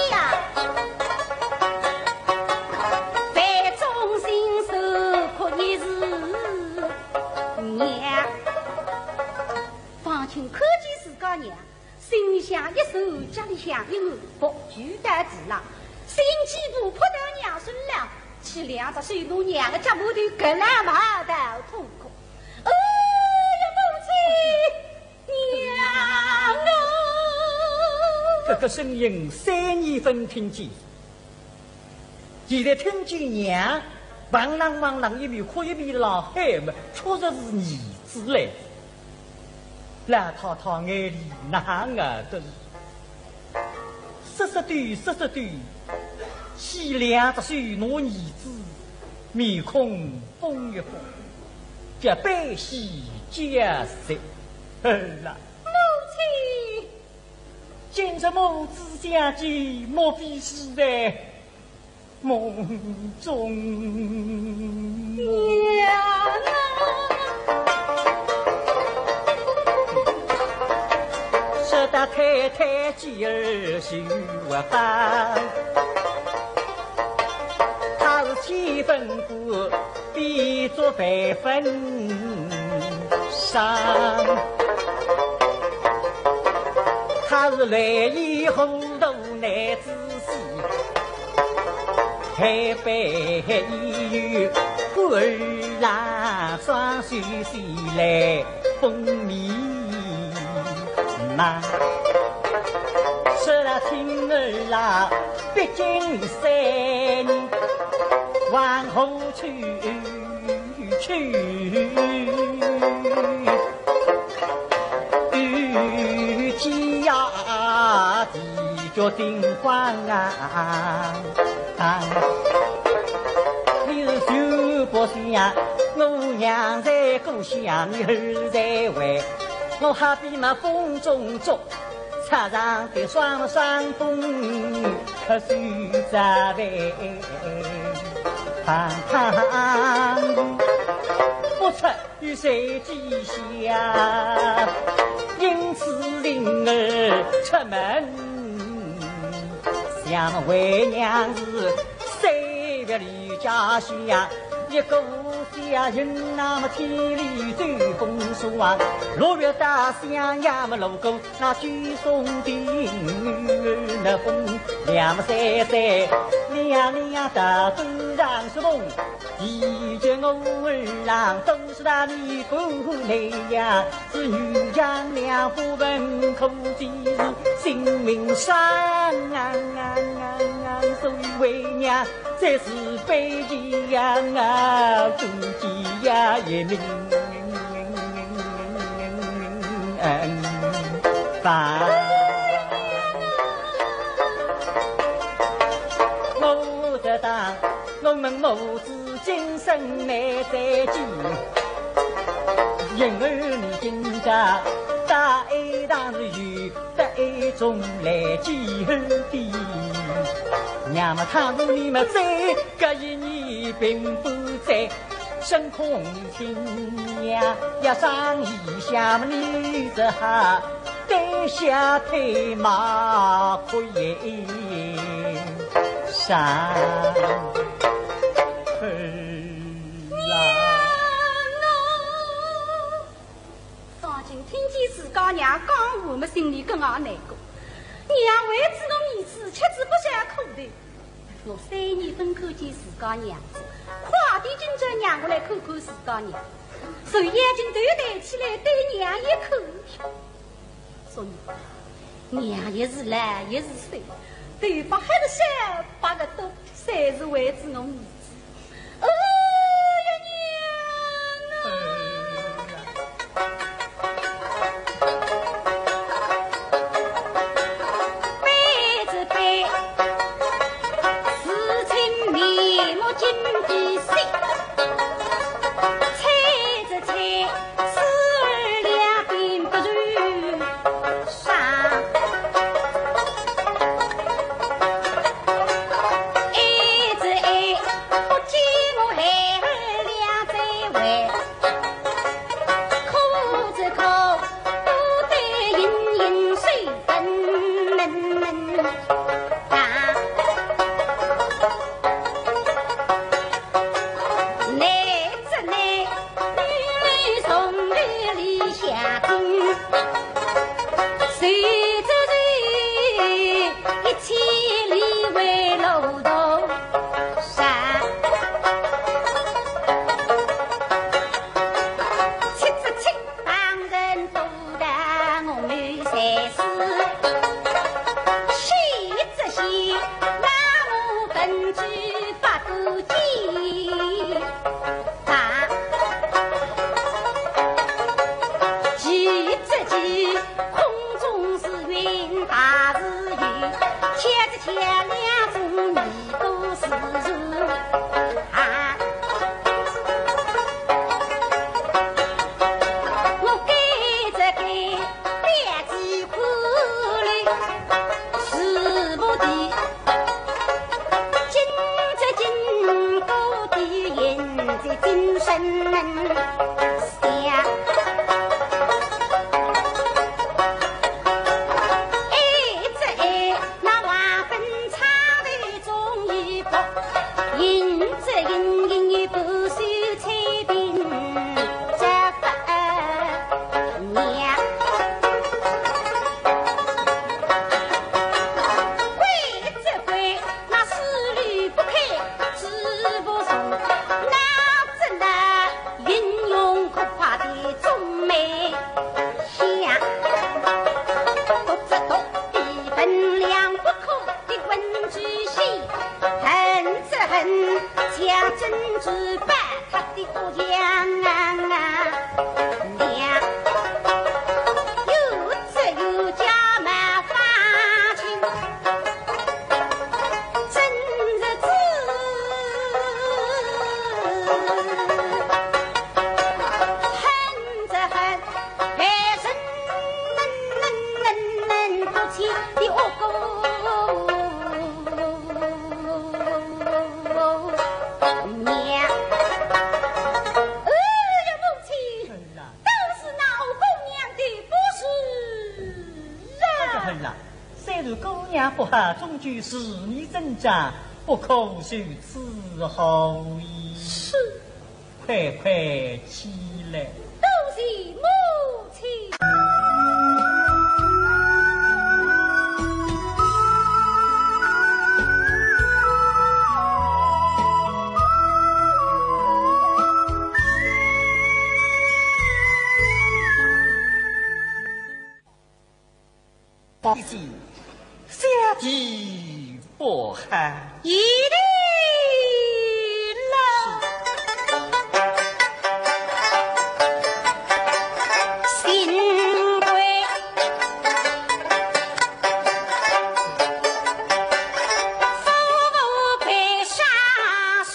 万众心首哭一时娘。方卿看见自家娘， 心里想，一手按家里向一按，扑跪到地浪，心肝宝扑到娘身浪，去两只手拿娘个脚丫头搿浪抱到痛哭。哎呀，母亲，娘啊！搿个声音三年朆听见， 现在听见娘，汪啷汪啷一面哭一面辣喊么，确实是儿子来哉。老太太眼泪哪能得，濕湿抖，湿湿抖，去两只手拿儿子，面孔绷一绷，叫悲喜交集。儿啊！母亲！今日母子相见，莫非是在 梦中。娘啊！说到太太今儿就要把千分过，必作万分伤。他是来意糊涂男子气，海北已有官儿郎，双手捧来封密。 嘛，说了亲儿啦，毕竟三年往后去，去，与鸡呀，地脚顶荒啊。你是就不想，我娘在故乡，你儿在外，我何必嘛风中捉 插上的双双风，可是在外堂堂，不出于谁之下，因此灵儿出门，想为娘是谁别离家乡，一个 家人那么千里走风霜啊，落月大相呀么路过那九松亭，那风凉么晒晒，凉凉大风让是风，一见我儿郎都是那里不内呀，是女强两不分，可知是性命伤啊，所以为娘 这是悲剧呀，啊，悲剧呀，也命烦。我得当，我们母子今生难再见。因为你今朝大爱堂是有 得一种来几何的。那么倘若你们在，搿一年并不在，深空听呀，要上一下么你只好对下退马可以上。啦。 方卿听见自家娘讲话么，心里更加难过。娘为仔我儿子吃仔不少苦头，我三年朆看见自家娘子，快点今朝让我来看看自家娘。手眼睛头抬起来对娘一看，说：娘也是老也是瘦，头发黑得少，白得多，侪是为仔我儿子。 哎呀，娘啊！背着背，事情面目紧的心，猜着猜，死而两边不如 上。一直一，不见我孩儿两再会，哭着哭，不得隐隐水分闷闷大。 难只难，女儿从头里下定，谁知谁一千里为路途上。七十七 旁人都道我们才是喜则喜，骂我本句发不及。啊，急则急，空中是云大是雨，天 前两种你都是啊，我给这个表姐哭了，是不的，金这金高的银子金生门下。 一只爱，那还分差虽然姑娘不好，终究是你正家，不可受此厚礼。是。快快起来。多谢母亲。不行，小弟不好。一定了。新贵，夫妇配上身。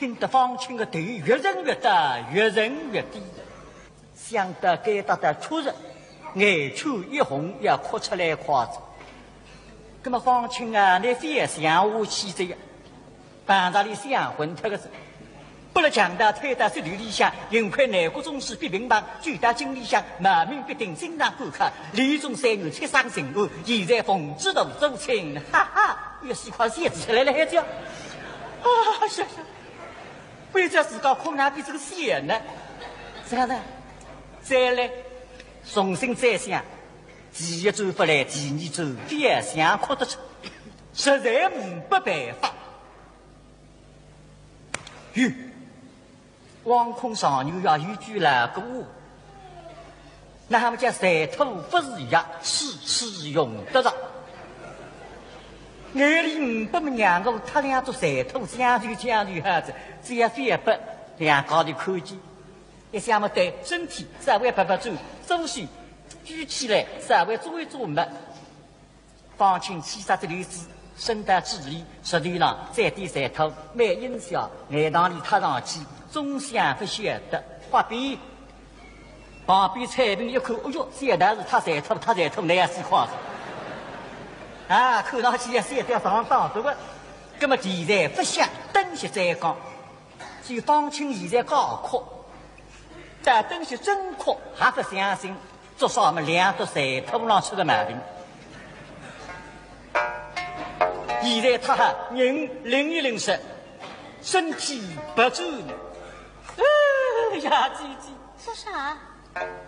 听得方卿个头越沉越低，越沉越低。想到该搭搭确实眼圈一红，要哭出来快哉。那么方卿啊，倷覅想下去哉呀，碰着俚想昏脱个哉。拨勒强盗推到水里里向，幸亏南国宗师毕平帮，救到井里向，冒名顶替，心肠宽阔，李宗三元七伤身亡，现在奉旨大做亲，哈哈，一时快笑出来了，还叫，啊，是是。 为啥自家哭哪比这个笑呢？是啊，再来，重新再想，第一转勿来，第二转，覅想哭得出，实在呒不办法。哟，枉空上有呀，有句老古话， 那么叫财土勿是药，处处用得着。眼泪呒不么让我搭两只财土将就将就好哉，只要覅拨两家头看见。一想么对，身体稍微摆摆转，左手举起来稍微做一做么， 方卿气煞得流子，伸到嘴里，舌头浪再点馋吐，蛮阴笑，眼塘里踏上去，总想勿晓得。旁边，旁边采萍一看，哎哟，小道士踏馋吐，踏馋吐，那样死快哉。啊，看上去也是一条上当，对不？那么现在勿想，等歇再讲。 就方卿现在假哭，但等歇真哭还勿相信，做啥么两只馋吐浪出个毛病。现在他还人灵一灵神，身体不转。哎呀，姐姐，说啥？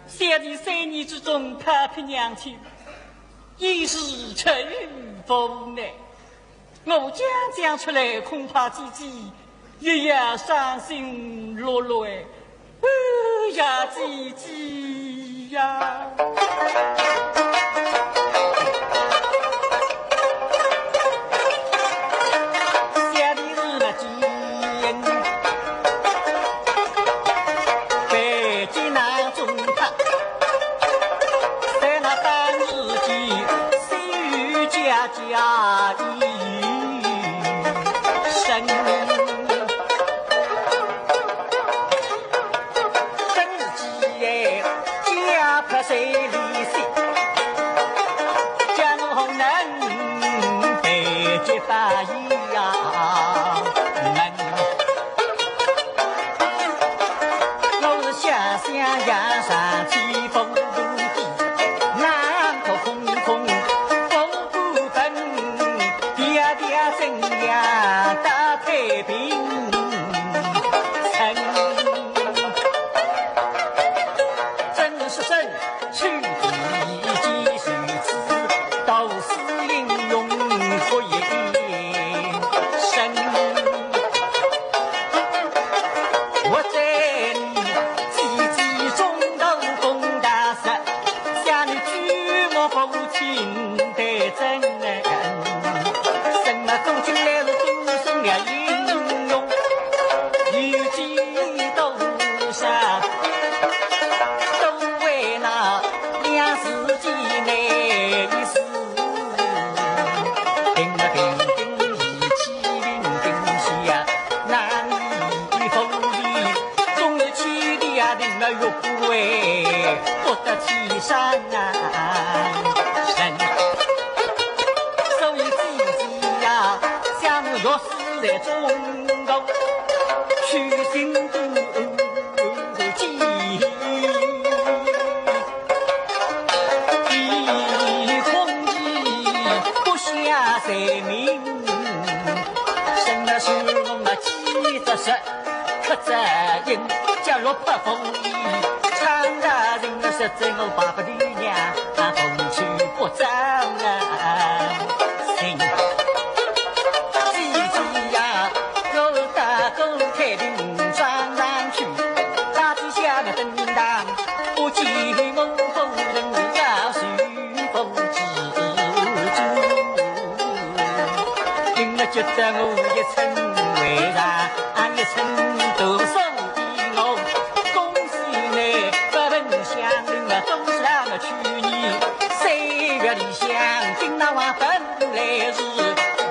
小弟三年之中抛撇娘亲，一时出于无奈。 我讲讲出来，恐怕姐姐也要伤心落泪。哎呀，姐姐呀！想你是那姐，北京那种他，在那当时间，谁有家 家一生。真是哎，家破谁理谁，家我何能备结发一呀？我是想想呀，上天风地，难可空空。 风不本，爹爹怎样打太平城？真是真，去地几十次，都是英雄不言生。我在你姐姐中头功大失， 想你举目无亲的真人，什么走进来是都是了英雄，有几多少，都为那两字几难一字。 定了定定义气定定心呀，那你风里总是气的呀，定了玉不为不得其善啊。人，所以姐姐呀，想我若是在中国，去寻不见。 一空气不下罪名，生了是我们几只手，可这人家落魄风雨，常常人的实在我爸爸的娘，风去不着啊。行，姐姐呀，我大哥太平上上去，大地下面等待。 不见我夫人要受不知足，因为觉得我一寸为上，一寸都送给我。恭喜你不问乡邻啊，都是那个去年三月里乡，今那晚本来是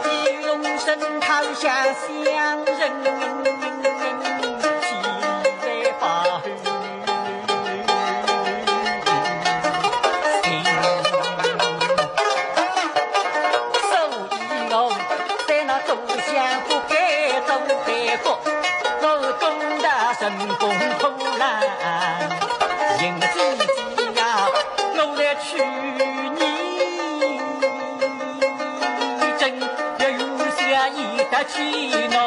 一龙神讨下乡人。我东大神功破烂，银子呀，我来娶你。真要有下一代去闹，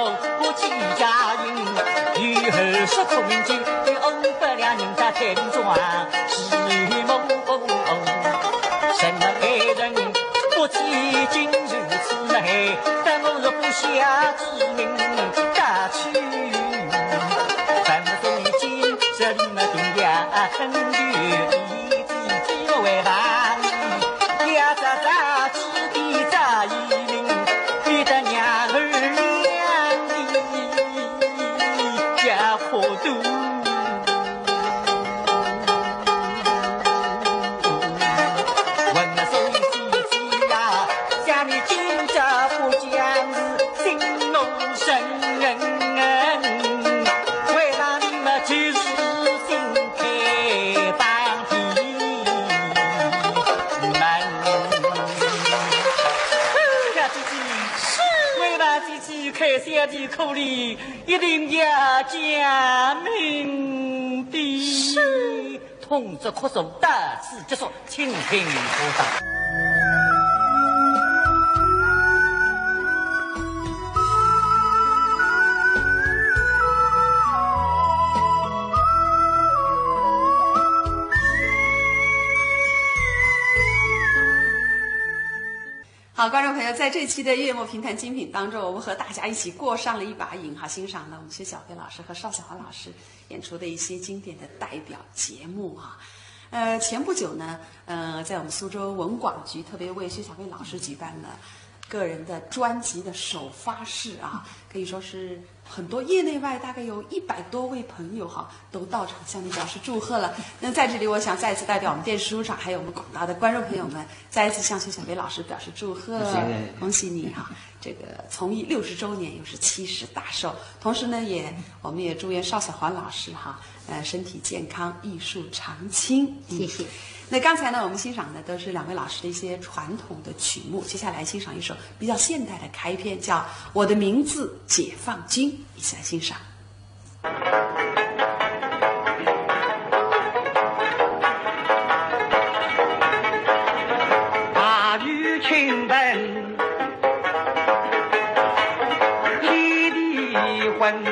我起家人，有二十聪明劲，我不良人家太庄，是梦。什么爱人，不知今日此来，但我若不下之命，大去。 小姐姐，是。为了姐姐开销的苦力，一定要讲明的。是。 童子哭诉到此结束，请听后章。好，观众朋友，在这期的月末评弹精品当中，我们和大家一起过上了一把瘾哈，欣赏了我们薛晓飞老师和邵小华老师演出的一些经典的代表节目啊。呃，前不久呢，呃，在我们苏州文广局特别为薛晓飞老师举办了个人的专辑的首发式啊，可以说是很多业内外大概有一百多位朋友哈，都到场向你表示祝贺了。那在这里，我想再次代表我们电视书场还有我们广大的观众朋友们，再一次向薛晓飞老师表示祝贺，谢谢。恭喜你哈！这个从艺六十周年又是七十大寿，同时呢，也我们也祝愿邵小华老师哈，呃，身体健康，艺术长青。嗯。谢谢。那刚才呢，我们欣赏的都是两位老师的一些传统的曲目，接下来欣赏一首比较现代的开篇，叫《我的名字解放军》，一起来欣赏。 大雨倾盆，一地昏，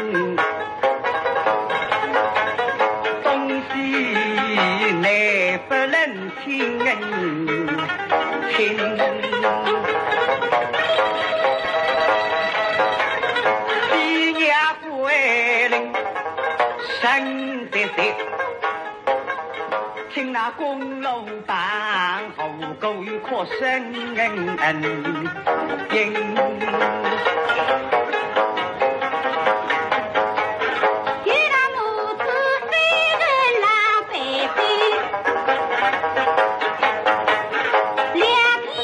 东西南北冷清清。一夜归林，身得雪。 请那公路旁，后果有哭声音。有那母子飞人那飞飞，两天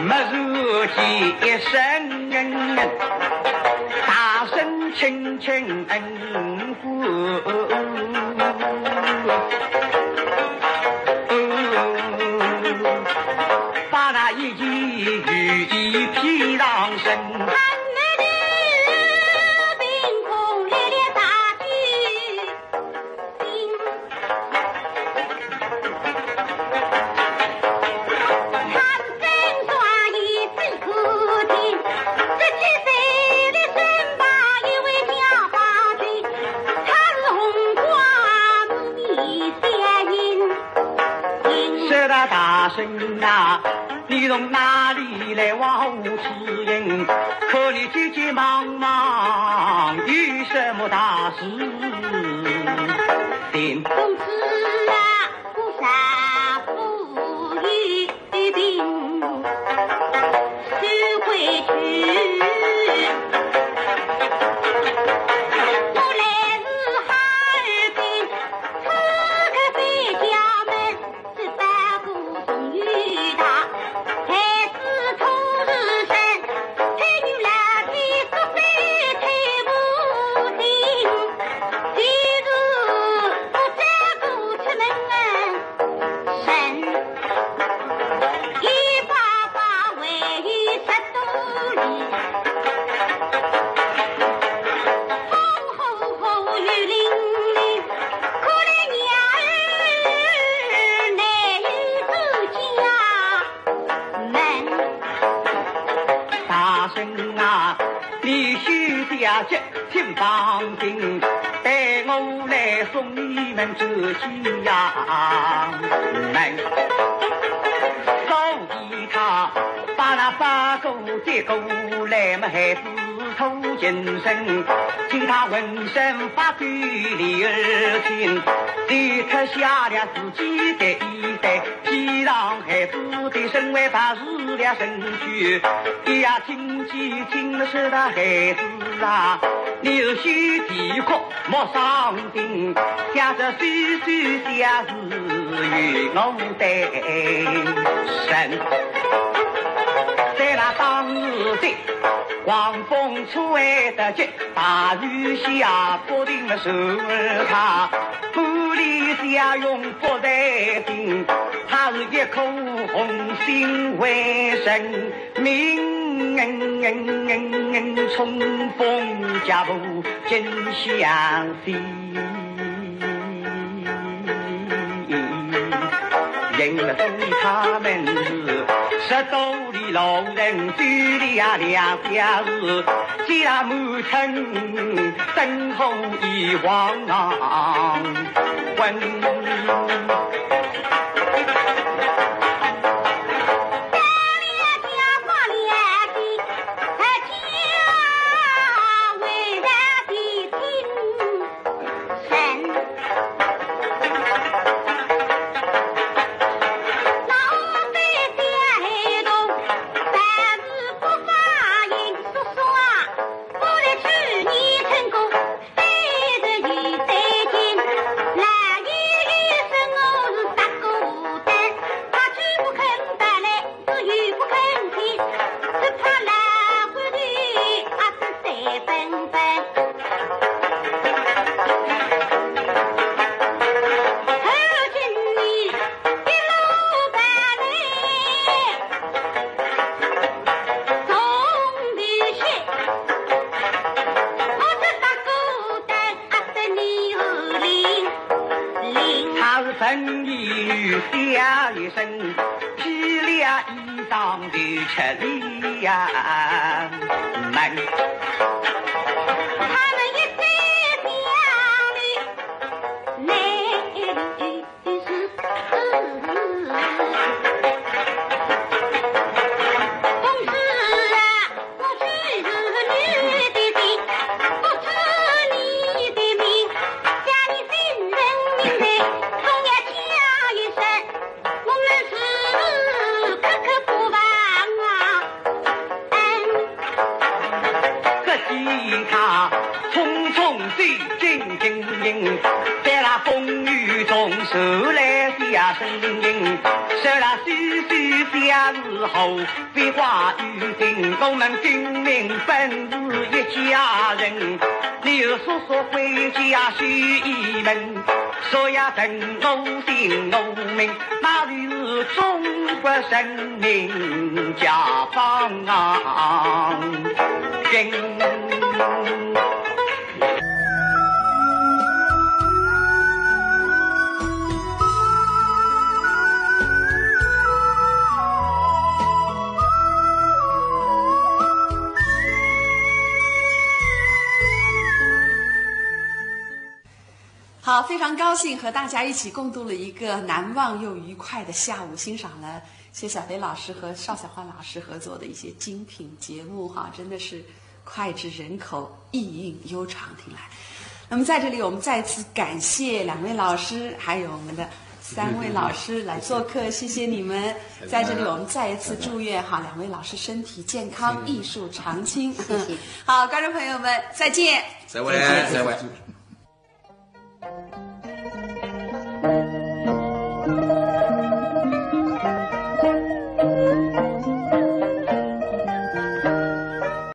没事体一声，大声轻轻嗯呼，把那一件雨衣披上身。 说道大圣啊，你从哪里来，往何处行？看你急急忙忙，有什么大事情？公子啊，我丈夫有病，速回去。我来自哈尔滨，啊，你休假节请放心，待我来送你们转新家门。所以他把那八个接过来嘛，还是头精神，请他浑身发抖，立而进，脱下了自己的衣带，披上孩子的身外，白除了身躯，一夜听见听了说道：孩子啊，你是先啼哭莫伤心，想着叔叔想是与我对神。在那当时的狂风吹得急，大雨下不停的时候，他屋里家用不得停，他是一颗红心为神明，冲锋加步真相信。因为他们是十多里路人，走了两小时，见了满城灯火一黄昏。他是身一笑一身，披了衣裳就出了门。他们一对表里，那是公子啊， 不知你的名，不知你的名，叫你姓甚名谁，总要叫一声，我们是磕磕不忘啊。只见他匆匆走进金陵，在那风雨中走来小身影，说了许许相思后， 别话语定，我们金陵本是一家人，你有叔叔回家许一门，说要等我姓我名，那里是中国人民解放军。 好，非常高兴和大家一起共度了一个难忘又愉快的下午，欣赏了薛晓飞老师和邵小欢老师合作的一些精品节目哈，真的是脍炙人口，意韵悠长。听来，那么在这里，我们再次感谢两位老师，还有我们的三位老师来做客，谢谢你们。在这里，我们再一次祝愿哈两位老师身体健康，艺术长青。谢谢。好，观众朋友们，再见。再会，再会。